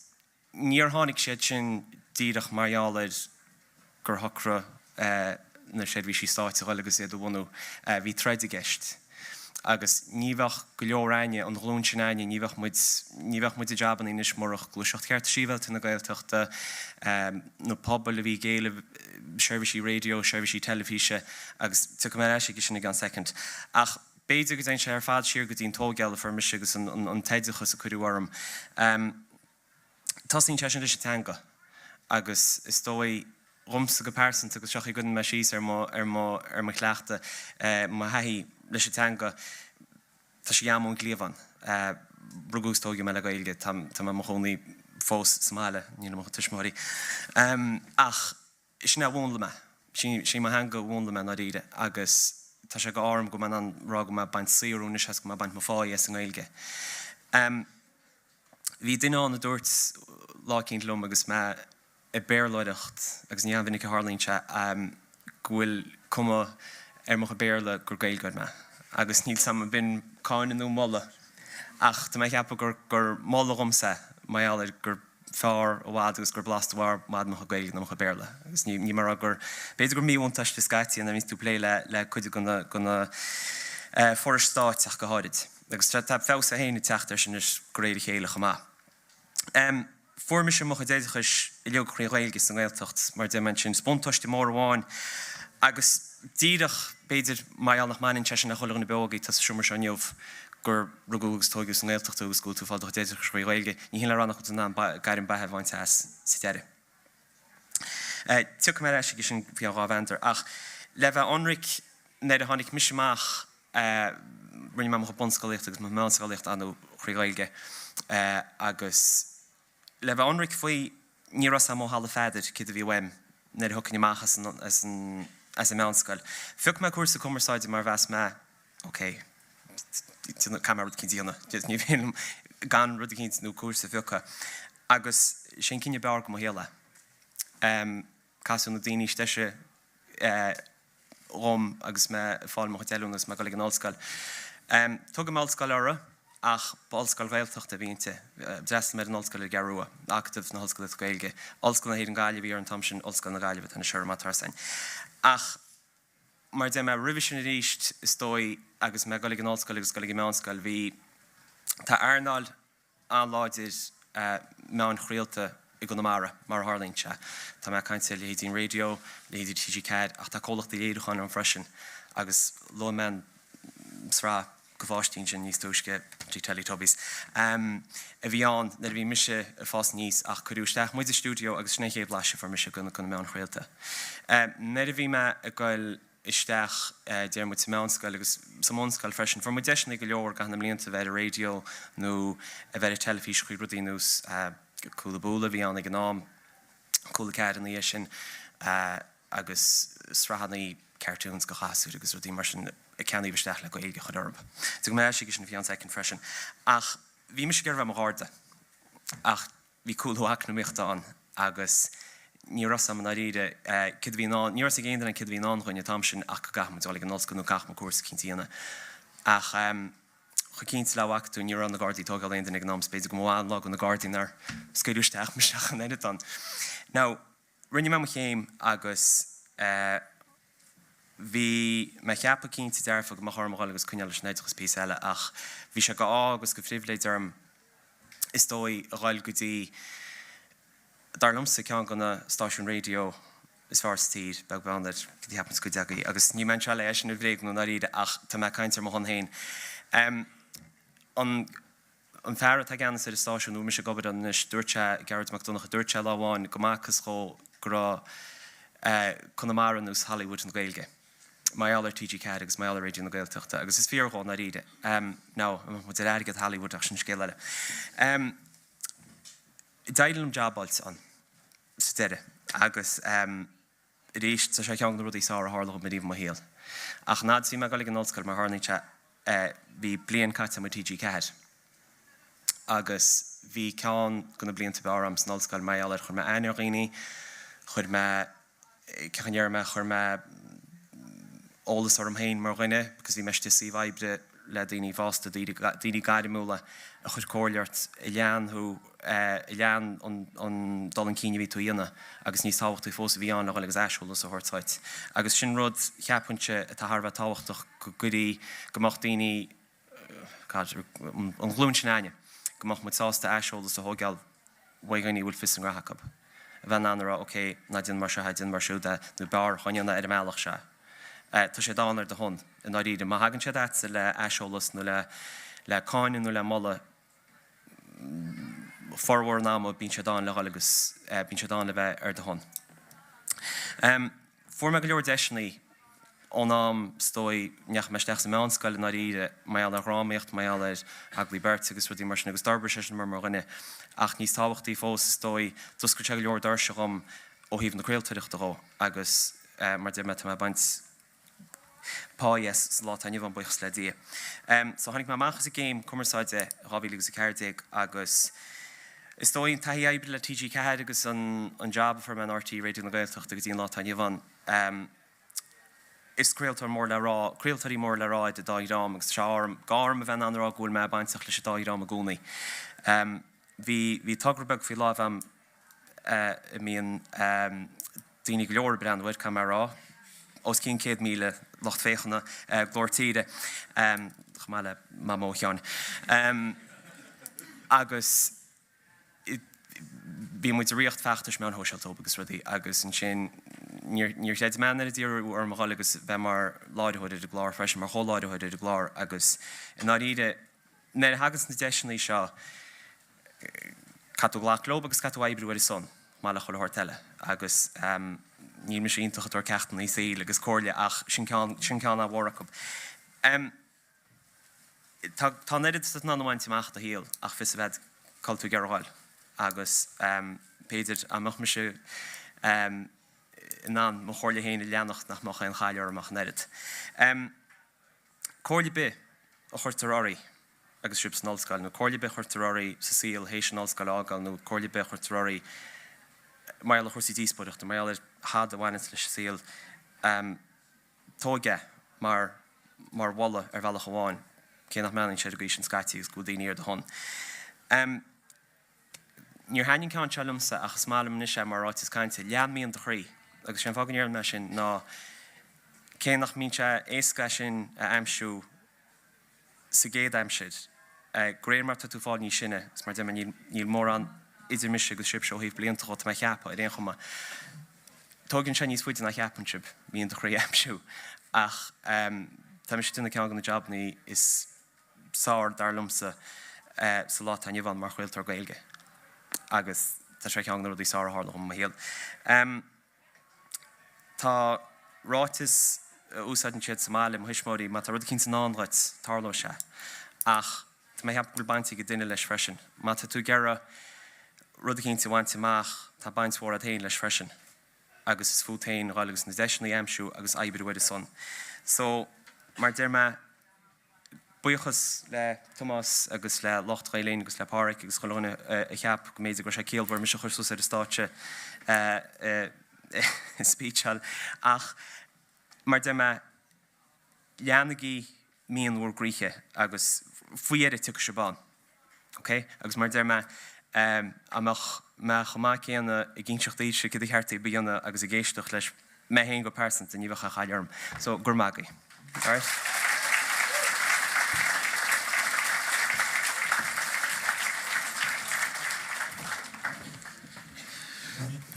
Níor tháinig siad sin díreach mar gheall ar gur shocraigh na seirbhísí stáit a dhul agus iad a bhunú. Bhí troid i gceist. Agus ní bheadh go leor againne, an ghlúin sin againne, ní bheadh muid, ní bheadh muid i jabannaí anois murach Gluaiseacht Chearta Sibhialta na Gaeltachta, na pobail a bhí ag éileamh seirbhísí raidió, seirbhísí teilifíse agus tiocfaidh mé ar ais chuige sin i gceann soicind. Ach b'fhéidir go dtéann sé ar fad siar go dtí an tóigeáil a fuair mise agus an t-oideachas a cuireadh orm. Tosaíonn sé sin leis an teanga agus is dóigh dhomsa go pearsanta agus seo chaoi a gcuireann mé síos ar mo, ar mo, ar mo chleachtadh, mo thaithí leis an teanga, tá sí a'm ón gcliabhán. Rugadh agus tóigeadh mé le Gaeilge, tá, tá mé i mo chónaí fós sa mbaile, ní le mo tuismitheoirí. Ach sin é a mhúnlaigh mé, sin í mo theanga a mhúnlaigh mé i ndáiríre agus tá sé go ádh orm go bhfuil mé in ann rá go bhfuil mé ag baint saothrú anois as, go bhfuil mé ag baint mo pháí as an nGaeilge. Bhí duine ann a dúirt lá eicínt liom agus mé ag Béarlóireacht, agus ní an-mhinic a tharlaíonn sé, go bhfuil cuma ar mo chuid Béarla gur Gaeilgeoir mé. Agus níl 's a'm an b'in cáineadh nó moladh, ach tá mé ag ceapadh gur gur moladh dhomsa é, mar gheall ar gur. fearr i bhfad agus gur blasta i bhfad mo chuid Gaeilge ná mo chuid Béarla. Agus ní ní mar gur, b'fhéidir gur míbhuntáiste scaití nuair a bhíonns tú ag plé le le cuid de na de na forais stáit ach go háirid. Agus tá feabhas féin ag teacht air sin anois de réir a chéile chomh maith. Fuair mise mo chuid oideachais uilig thrí Ghaeilge sa nGaeltacht, mar a deir mé ansin. Is buntáiste mór amháin agus díreach, b'fhéidir, mar gheall nach mbaineann sé sin le chuile dhuine beo agaibh atá sa seomra seo inniu, gur rugadh agus tóigeadh sa nGaeltacht thú agus go bhfuil tú ag fáil do chuid oideachais thrí Ghaeilge, ní hin le rá nach bhfuil tú in ann gairm beatha a bhaint as sa deireadh. Tiocfaidh mé ar ais chuige sin faoi cheann 2 mheandar. Ach le bheith ionraic, nuair a tháinig mise amach, rinne mé mo chuid bunscolaíochta agus mo mheánscolaíochta ar ndóigh thrí Ghaeilge agus le bheith ionraic faoi, ní raibh 's a'm ó thalamh Pheadair céard a bhí uaim nuair a thiocfainn amach as an, as an, as an meánscoil. Phioc mé cúrsa cumarsáide mar mheas mé, ok, caithfidh mé rud eicínt a dhéanamh, ní féidir liom gan rud eicínt nó cúrsa a phiocadh. Agus sé an cinneadh b'fhearr de mo shaol é. Casadh na daoine is deise dhom agus mé ag fáil mo chuid oiliúna agus mé ag dul ag an ollscoil. Tugaim ollscoil uirthi ach ba ollscoil Ghaeltachta a bhí inti. D'fhreastail mé ar an ollscoil ar an gCeathrú Rua, Acadamh na hOllscolaíochta Gaeilge. Ollscoil na hÉireann Gaillimh a bhí uirthi an t-am sin, Ollscoil na Gaillimhe atá anois uirthi má tá 'fhios a'inn. Ach mar a deir mé roimhe sin arís, is dóigh, agus mé ag dul ag an ollscoil agus ag dul ag an meánscoil, bhí, tá earnáil an-láidir meáin chraolta i gConamara, mar a tharlaíonn sé. Tá mé ag caint ar leithéidí an raidió, leithéidí TG4, ach tá comhlachtaí léiriúcháin ann freisin agus luaigh mé an tsraith do pháistí ansin níos túisce, The Teletubbies, a bhí ann nuair a bhí mise ag fás aníos ach cuireadh isteach muid i stiúideo agus sin an chéad bhlaiseadh a fuair mise de na meáin chraolta. Nuair a bhí mé ag goil isteach, deir muid, sa mheánscoil agus sa mbunscoil freisin. Fuair muid deiseanna go leor i gcaitheamh na mblianta a bheith ar an raidió nó a bheith ar an teilifís chuig rudaí ar nós Cúla Búla a bhí ann ag an am, Cúla 4 ina dhiaidh sin agus sraitheanna cartoons do ghasúir agus rudaí mar sin a ceannaíodh isteach le Gaeilge a chur orthu. Tiocfaidh mé ar ais chuige sin i gceann soicind freisin. Ach bhí mise ag iarraidh a bheith i mo gharda ach Bhí cúlú eacnamaíochta ann agus ní raibh 's a'm i ndáiríre céard a bhí i ndán, ní raibh 's ag aon duine céard a bhí i ndán dhúinn an t-am sin ach go gcaithfeadh muid dul ag an ollscoil nó caithfeadh muid cúrsa eicínt a dhéanamh. Ach chomh cinnte le bhfaca tú, ní raibh na Gardaí ag tógáil aon duine ag an am, is b'fhéidir go mba mhaith an lá do na Gardaí nár scaoileadh isteach mise ach an oiread ann. Now, rinne mé mo chéim agus eh bhí mé ag ceapadh cinnte dearfa go mbeadh orm a dhul agus coinneáil leis an oideachas píosa eile ach bhí sé d'ádh agus de phribhléid orm is dóigh, a dhul go dtí, dar liomsa, ceann de na stáisiúin raidió is fearr sa tír, beag beann ar cad a cheapanns cuid agaibh. Agus níl mé anseo le é sin a bhréagnú i ndáiríre ach tá mé ag caint ar mo shon féin. An an fear atá i gceannas ar an stáisiún a bhfuil mise ag obair ann anois, dúirt sé, Gearóid Mac Donncha, dúirt sé lá amháin go mb'fhacthas dhó go raibh Conamara ar nós Hollywood na Gaeilge. Mar gheall ar TG4 agus mar gheall ar Raidió na Gaeltachta, agus is fíor dhó i ndáiríre. Now, an mbeadh muid ar airgead Hollywood ach sin scéal eile. D'éirigh liom jab a fháilt ann sa deireadh agus arís, tá sé ceann de na rudaí is fearr a tharla dhom ariamh i mo shaol. Ach an fhad is bhí mé ag dul ag an ollscoil, mar a tharlaíonn sé, bhí bliain caite agam i TG4 agus bhí ceann de na blianta b'fhearr agam san ollscoil mar gheall ar chuir mé aithne ar dhaoine, chuir mé cén chaoi a ndéarfaidh mé, chuir mé eolas orm féin mar dhuine because bhí mé istigh i suíomh oibre le daoine fásta, daoine gairmiúla a chuir comhairle ort, a lean thú, a lean an dul chun cinn a bhí tú a dhéanamh agus níos tábhachtaí fós a bhí ann le dhul agus aiseolas a thabhairt duit. Agus sin rud, cheapfainnse, atá thar a bheith tábhachtach go gcuirí, go mbeadh daoine, God, an ghlúin sin againne, go mbeadh muid sásta aiseolas a thógáil uaidh dhaoine a bhfuil fios a ngraithe acu. A bheith in ann a rá, ok, ná déan mar seo é, déan mar siúd é, nó b'fhearr dhá ndéanfá ar an mbealach seo é. Tá siad ann ar do shon, i ndáiríre. Má thagann siad agatsa le aiseolas nó le le cáineadh nó le moladh, formhór an ama bíonn siad ann le dhul agus bíonn siad ann le bheith ar do shon. Fuair mé go leor deiseanna ón am is dóigh ndeachaigh mé isteach sa meánscoil i ndáiríre, mar gheall ar dhrámaíocht, mar gheall ar agallaimh beirte agus rudaí mar sin agus d'fhorbair sé sin orm mar dhuine. Ach níos tábhachtaí fós is dóigh, d'oscail sé go leor doirse dhom ó thaobh na craoltóireachta dhó agus mar a deir mé tá mé ag baint páí as sa lá atá inniu ann, buíochas le Dia. So tháinig mé amach as an gcéim cumarsáide i 2014 agus is dóigh an taithí oibre le TG4 agus an jab a fuair mé in RTÉ Raidió na Gaeltachta go dtí an lá atá inniu ann, is craoltóir mór le rá, craoltóirí mór le rá iad an dá dhream agus tá sé orm, gá orm a bheith in ann a rá go bhfuil mé bainteach leis an dá dhream i gcónaí. Bhí, bhí togra beag faoi láimh a'm a mbíonn daoine go leor ag breathnú air, caithfidh mé a rá, os cionn 100,000 lucht féachana, Glór Tíre, chomh maith le Mamó Sheáin. Agus bhí muid ag ritheacht feachtais meáin shóisialta dóibh agus rudaí agus ansin níor, níor chreid mé nuair a d'iarradh orm a dhul agus bheith mar láithreoir ar an gclár freisin, mar chomhláithreoir ar an gclár agus i ndáiríre nuair a thaganns na deiseanna seo caithfidh tú glacadh leo agus caithfidh tú oibriú ar a son, chomh maith le chuile shórt eile. Agus níl mise iontach ag tabhairt ceachtanna saoil agus comhairle ach sin ceann, sin ceann an-mhór acu. Tá, tá an oiread atá tú in ann a bhaint amach i do shaol ach fios a bheith agat cá bhfuil tú ag iarraidh a dhul. Agus b'fhéidir dá mbeadh mise in ann mo chomhairle féin a leanacht nach mbeadh aon chaill orm ach an oiread. Comhairle ar bith a chuirtear oraibh agus sibh san ollscoil, nó comhairle ar bith a chuirtear oraibh sa saol théis an ollscoil a fhágáil, nó comhairle ar bith a chuirtear oraibh mar gheall ar chúrsaí díospóireachta, mar gheall ar thada a bhaineanns leis an saol, tóg é mar mar mholadh ar bhealach amháin, cé nach mbreathnaíonn sé ar an gcaoi sin scaití agus go bhfuil daoine ar do shon. Níor thaitnigh an ceann seo liomsa ach is maith liom anois é mar ráiteas cainte, lean mian do chroí. Agus sé an fáth go ndeirim é sin ná cé nach mbíonn sé éasca é sin a aimsiú sa gcéad aimsir, de réir mar atá tú ag fáil níos sine, is mar a deir mé níl mórán idir mise agus sibhse ó thaobh blianta dhó, tá mé a cheapadh, ar aon chuma. Tógann sé níos faide ná cheapann sibh mian do chroí a aimsiú ach tá mise ag déanamh ceann de na jabannaí is fearr, dar liomsa, sa lá atá inniu ann mar chraoltóir Gaeilge agus tá sé ar cheann de na rudaí is fearr a tharla dhom i mo shaol. Tá ráiteas a úsáideann siad sa mbaile, mo thuismitheoirí, má tá rud eicínt i ndán dhuit, tarlóidh sé. Ach tá mé ag ceapadh go bhfuil baint ag an duine leis freisin. Má tá tú ag iarraidh rud eicínt a bhaint amach, tá baint mhór agat féin leis freisin. Agus is fút féin dhul agus na deiseanna a aimsiú agus oibriú ar a son. So, mar a deir mé, Buíochas le Tomás agus le lucht Ghael Linn agus le Páraic agus chuile dhuine a cheap go mb'fhéidir go raibh sé ciallmhar mise a chur suas ar an stáitse ag speecháil. Ach mar a deir mé, leanaigí mian bhur gcroíthe agus faoi dheireadh tiocfaidh sibh ann. Ok? Agus mar a deir mé, dá mbeadh mé chomh maith céanna ag inseacht daoibhse céard ba cheart daoibh a dhéanamh agus ag éisteacht leis mé féin go pearsanta, ní bheadh aon chaill orm. So, go raibh maith agaibh. Alright?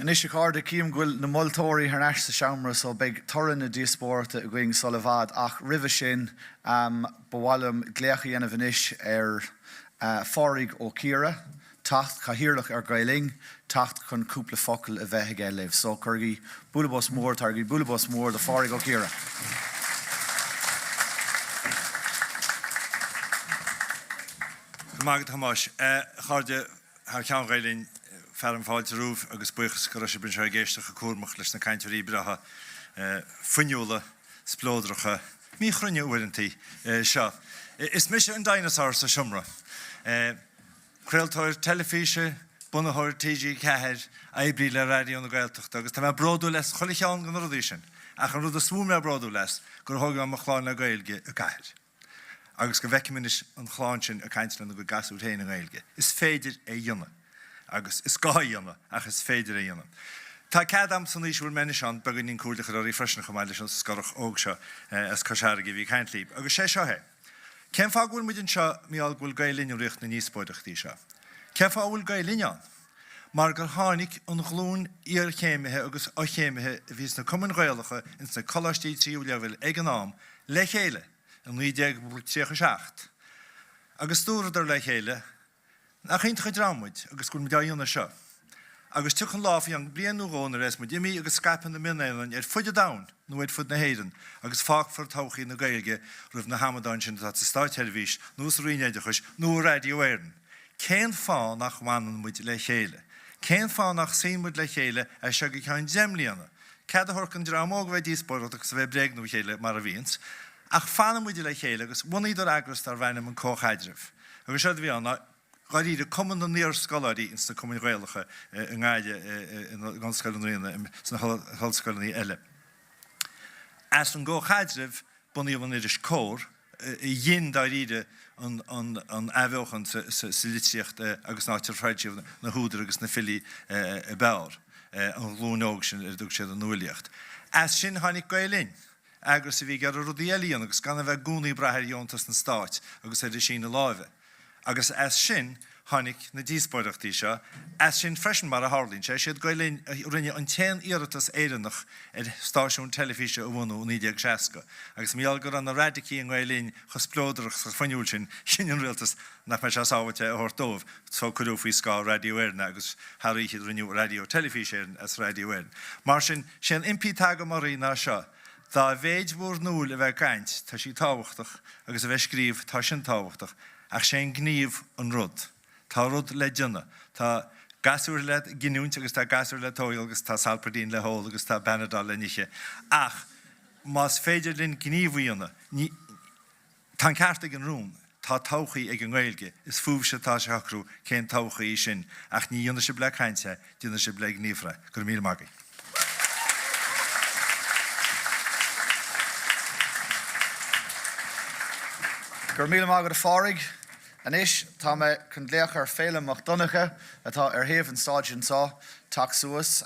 Anois a chairde, cím go bhfuil na moltóirí thar n-ais sa seomra so beidh toradh na díospóireachta againn sul i bhfad ach roimhe sin, Ba mhaith liom glaoch a dhéanamh anois ar Phádraig Ó Ciardha, teacht, Cathaoirleach ar Gael Linn, teacht chun cúpla focal a bheith aige libh. So, cuirigí bualadh bos mór, tabhairigí bualadh bos mór do Phádraig Ó Ciardha. Go raibh maith agat, a Thomáis. A chairde, thar ceann Ghael Linn, fearaim fáilte romhaibh agus buíochas go raibh sibh anseo ag éisteacht go cúramach leis na cainteoirí breátha fuinniúla, spleodracha, míchruinne uaireanta, seo. Is mise an dinosaur sa seomra. Craoltóir teilifíse, bunaitheoir TG4, oibrí le Raidió na Gaeltachta agus tá mé bródúil as chuile cheann de na rudaí sin ach an rud is mó a bhfuil mé bródúil as gur thóg mé mo chlann le Gaeilge i gcathair. Agus go bhfeicim anois an chlann sin ag caint lena gcuid gasúr féin i nGaeilge. Is féidir é a dhéanamh. Agus is gá é a dhéanamh, ach is féidir é a dhéanamh. Tá cead a'm san aois a bhfuil mé anois ann beagáinín comhairle a chur oraibh freisin chomh maith leis an scorach óg seo as Cois Fharraige a bhí ag caint libh. Agus sé seo é. Cén fáth go bhfuil muid anseo mar gheall go bhfuil Gael Linn ag rith na ndíospóireachtaí seo? Cén fáth a bhfuil Gael Linn ann? Mar gur tháinig an ghlúin iarchéimithe agus fhochéimithe a bhí sna cumainn Ghaelacha ins na coláistí tríú leibhéal ag an am le chéile i 1937 agus dúradar le chéile nach iontach an dream muid agus go bhfuil muid á dhéanamh seo. Agus tiocfaidh an lá faoi cheann bliain nó dhó nuair a bheas muid imithe agus scaipthe ina mionaonáin ar fuid an domhain nó ar fud na hÉireann agus fágfar todhchaí na Gaeilge roimh na hamadáin sin atá sa Státseirbhís nó sa Roinn Oideachais nó i Radio Éireann. Cén fáth nach bhfanann muid le chéile? Cén fáth nach suíonn muid le chéile as seo go ceann deich mbliana Cead a thabhairt don dream óg a bheith ag díospóireacht agus a bheith ag bréagnú a chéile mar a bhíonns, ach fanann muid le chéile agus bhunaíodar eagras darbh ainm an Comhchaidreamh. Agus séard a bhí ann ná dháiríre cumann na n-iarscoláirí ins na cumainn Ghaelacha i nGaillimh, in Ollscoil na Ríona, sna hollscoileanna eile. As an gComhchaidreamh bunaíodh an iris Comhar. a dhein dáiríre an athbheochan sa litríocht agus an áit ar foilsíodh na húdair agus na filí ab fhearr, an ghlúin óg sin ar a dtug siad an Nualíocht. As sin tháinig Gael Linn, eagras a bhí ag iarraidh rudaí eile a dhéanamh agus gan a bheith i gcónaí ag brath ar dheontas an stáit agus ar an síneadh láimhe. Agus as sin tháinig na díospóireachtaí seo, as sin freisin, mar a tharlaíonn sé, is iad Gael Linn a rinne an t-aon iarratas Éireannach ar stáisiún teilifíse a bhunú i 1960, agus mar gheall go raibh na raidicí i nGael Linn chomh spleodrach is chomh fuinniúil sin, chinn an rialtas nach mbeadh sé sábháilte é a thabhairt dóibh, so cuireadh faoi scáth Raidió Éireann é agus thar oíche rinneadh Raidió Teilifís Éireann as Raidió Éireann. Mar sin, sé an impí atá agam oraibh ná seo, dá mhéid bhur ndúil a bheith ag caint, tá sí tábhachtach, agus a bheith ag scríobh, tá sin tábhachtach, Ach sé an gníomh an rud. Tá rud le déanamh. Tá gasúir le giniúint agus tá gasúir le tógáil agus tá Solpadeine le hól agus tá Panadol le n-ithe. Ach más féidir linn gníomh a dhéanamh, ní, tá an ceart ag an rún, tá todhchaí ag an nGaeilge, is fúibhse atá sé a shocrú cén todhchaí í sin, ach ní dhéanfaidh sibh le caint é, déanfaidh sibh le gníomhartha é. Go raibh míle maith agaibh. Go raibh míle maith agat a Phádraig. Anois tá mé chun glaoch ar Féilim Mac Donncha, atá ar thaobh an stáitse anseo, teacht suas.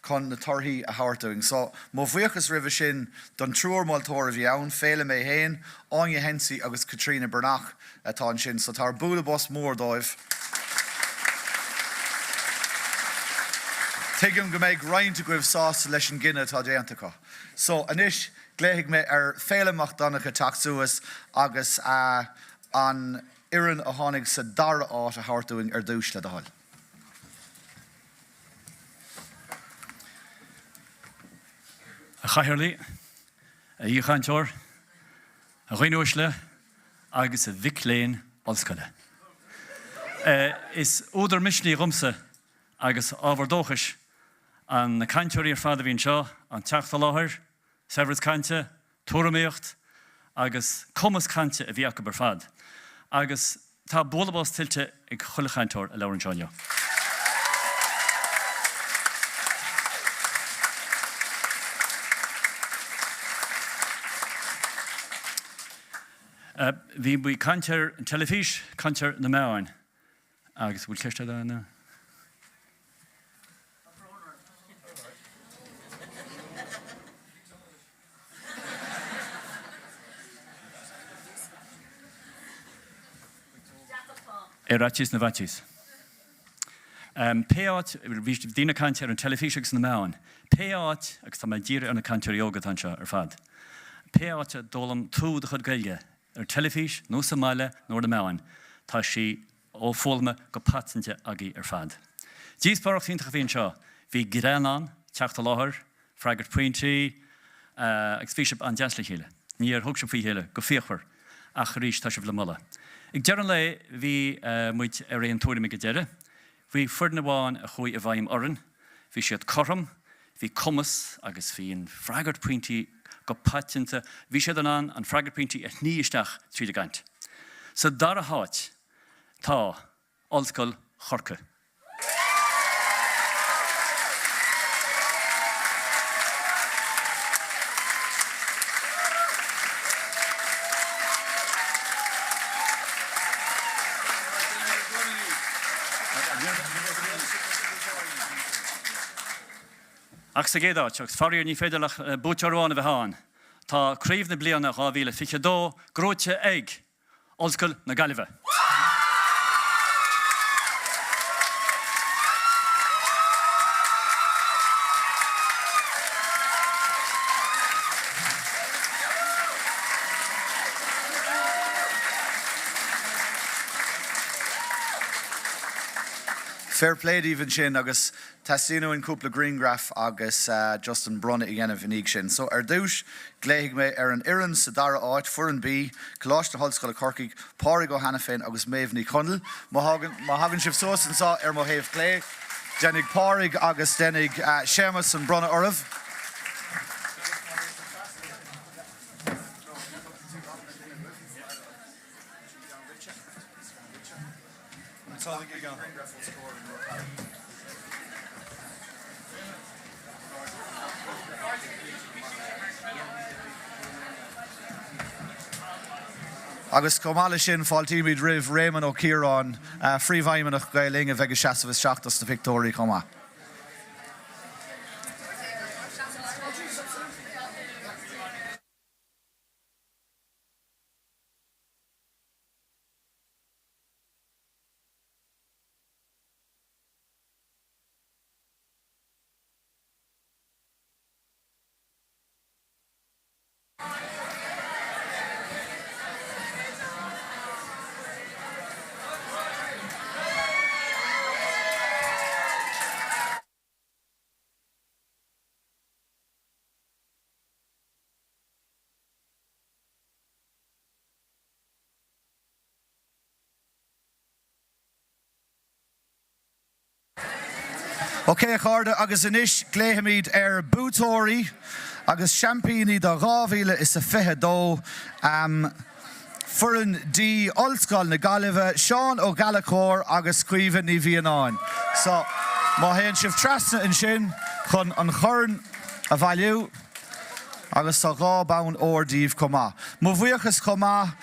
chun na torthaí a thabhairt dúinn. So, mo bhuíochas roimhe sin don triúr moltóir a bhí ann, Féilim é fhéin, Áine Hensey agus Caitríona Breathnach atá ansin. So, tabhair bualadh bos mór dóibh. Tuigim go mbeidh roinnt agaibh sásta leis an gcinneadh atá déanta acu. So, anois, glaofaidh mé ar Féilim Mac Donncha teacht suas agus an fhoireann a tháinig sa dara áit a thabhairt dúinn ar dtús, le do thoil. A Chathaoirligh, a aoichainteoir, a dhaoine uaisle agus a mhic léinn ollscoile. Is údar misnigh dhomsa agus ábhar dóchais an na cainteoirí ar fad a bhí anseo, an teacht i láthair, saibhreas cainte, tuairimíocht agus cumas cainte a bhí acu ar fad agus tá bualadh bos tuillte ag chuile chainteoir a labhair anseo inniu. Bhí muid ag caint ar an teilifís, caint ar na meáin agus bhfuil ceist eile ann? Ar fhaitíos na bhfaitíos. Pé áit, bhí daoine ag caint ar an teilifís agus na meáin, pé áit, agus tá mé ag díriú ar na cainteoirí óga atá anseo ar fad, pé áit a d'fhoghlaim tú do chuid Gaeilge, ar teilifís nó sa mbaile nó ar na meáin, tá sí foghlamtha go paiteanta agaibh ar fad. Díospóireacht iontach a bhí anseo. Bhí greann ann, teacht i láthair, freagairt pointí, agus bhí sibh an-deas le chéile. Níor thug sibh faoi chéile go fíochmhar, ach arís tá sibh le moladh. Ag deireadh an lae bhí muid ar aon tuairim ag an deireadh. Bhí foireann amháin a chuaigh i bhfeidhm orainn, bhí siad cothrom, bhí cumas agus bhí an freagairt pointí go paiteanta, bhí siad in ann an freagairt pointí a shní isteach tríd an gcaint. Sa dara háit tá Ollscoil Chorcaí. Ach sa gcéad áit, agus faraor ní féidir ach buaiteoir amháin a bheith ann, tá craobh na bliana 2022 gnóite ag Ollscoil na Gaillimhe. Fair play daoibh ansin agus teastaíonn uainn cúpla grianghraf agus just an bronnadh a dhéanamh ina dhiaidh sin. So ar dtús, glaofaidh mé ar an fhoireann sa dara áit, Foireann B, Coláiste na hOllscoile Corcaigh, Pádraig Ó hAiniféin agus Méabh Ní Chonaill. Má thagann sibh suas anseo ar mo thaobh clé, déanfaidh Pádraig agus déanfaidh Séamus an bronnadh oraibh. Agus chomh maith leis sin, fáiltímid roimh Réamonn Ó Ciaráin, Phríomhfheidhmeannach Gael Linn, a bheidh ag seasamh isteach dos na pictiúirí chomh maith. Ok a chairde agus anois glaofaimid ar buaiteoirí agus seaimpíní do 2022 Foireann D, Ollscoil na Gaillimhe, Seán Ó Gallchóir agus Caoimhe Ní Mhianáin. So má théann sibh trasna ansin chun an chorn a bhailiú. Agus tá 2 bonn óir daoibh chomh maith. Mo bhuíochas chomh maith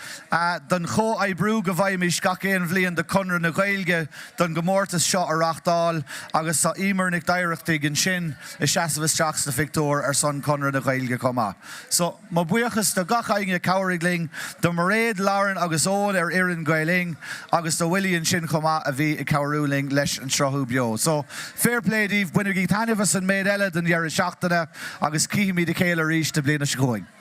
don chomhoibriú go bhfaighimís gach aon bhliain do Conradh na Gaeilge don gcomórtas seo a reachtáil agus tá Emer Nic Oireachtaigh ansin ag seasamh isteach sna phictiúir ar son Conradh na Gaeilge chomh maith. So, mo bhuíochas do gach éinne a chabhraigh linn, do Mairéad, Lauren agus Eoin ar fhoireann Gael Linn agus do Willie ansin chomh maith a bhí ag cabhrú linn leis an sruthú beo. So, fair play daoibh, bainigí taitneamh as an méid eile den dheireadh seachtaine agus cífimid a chéile arís na bliana seo chugainn.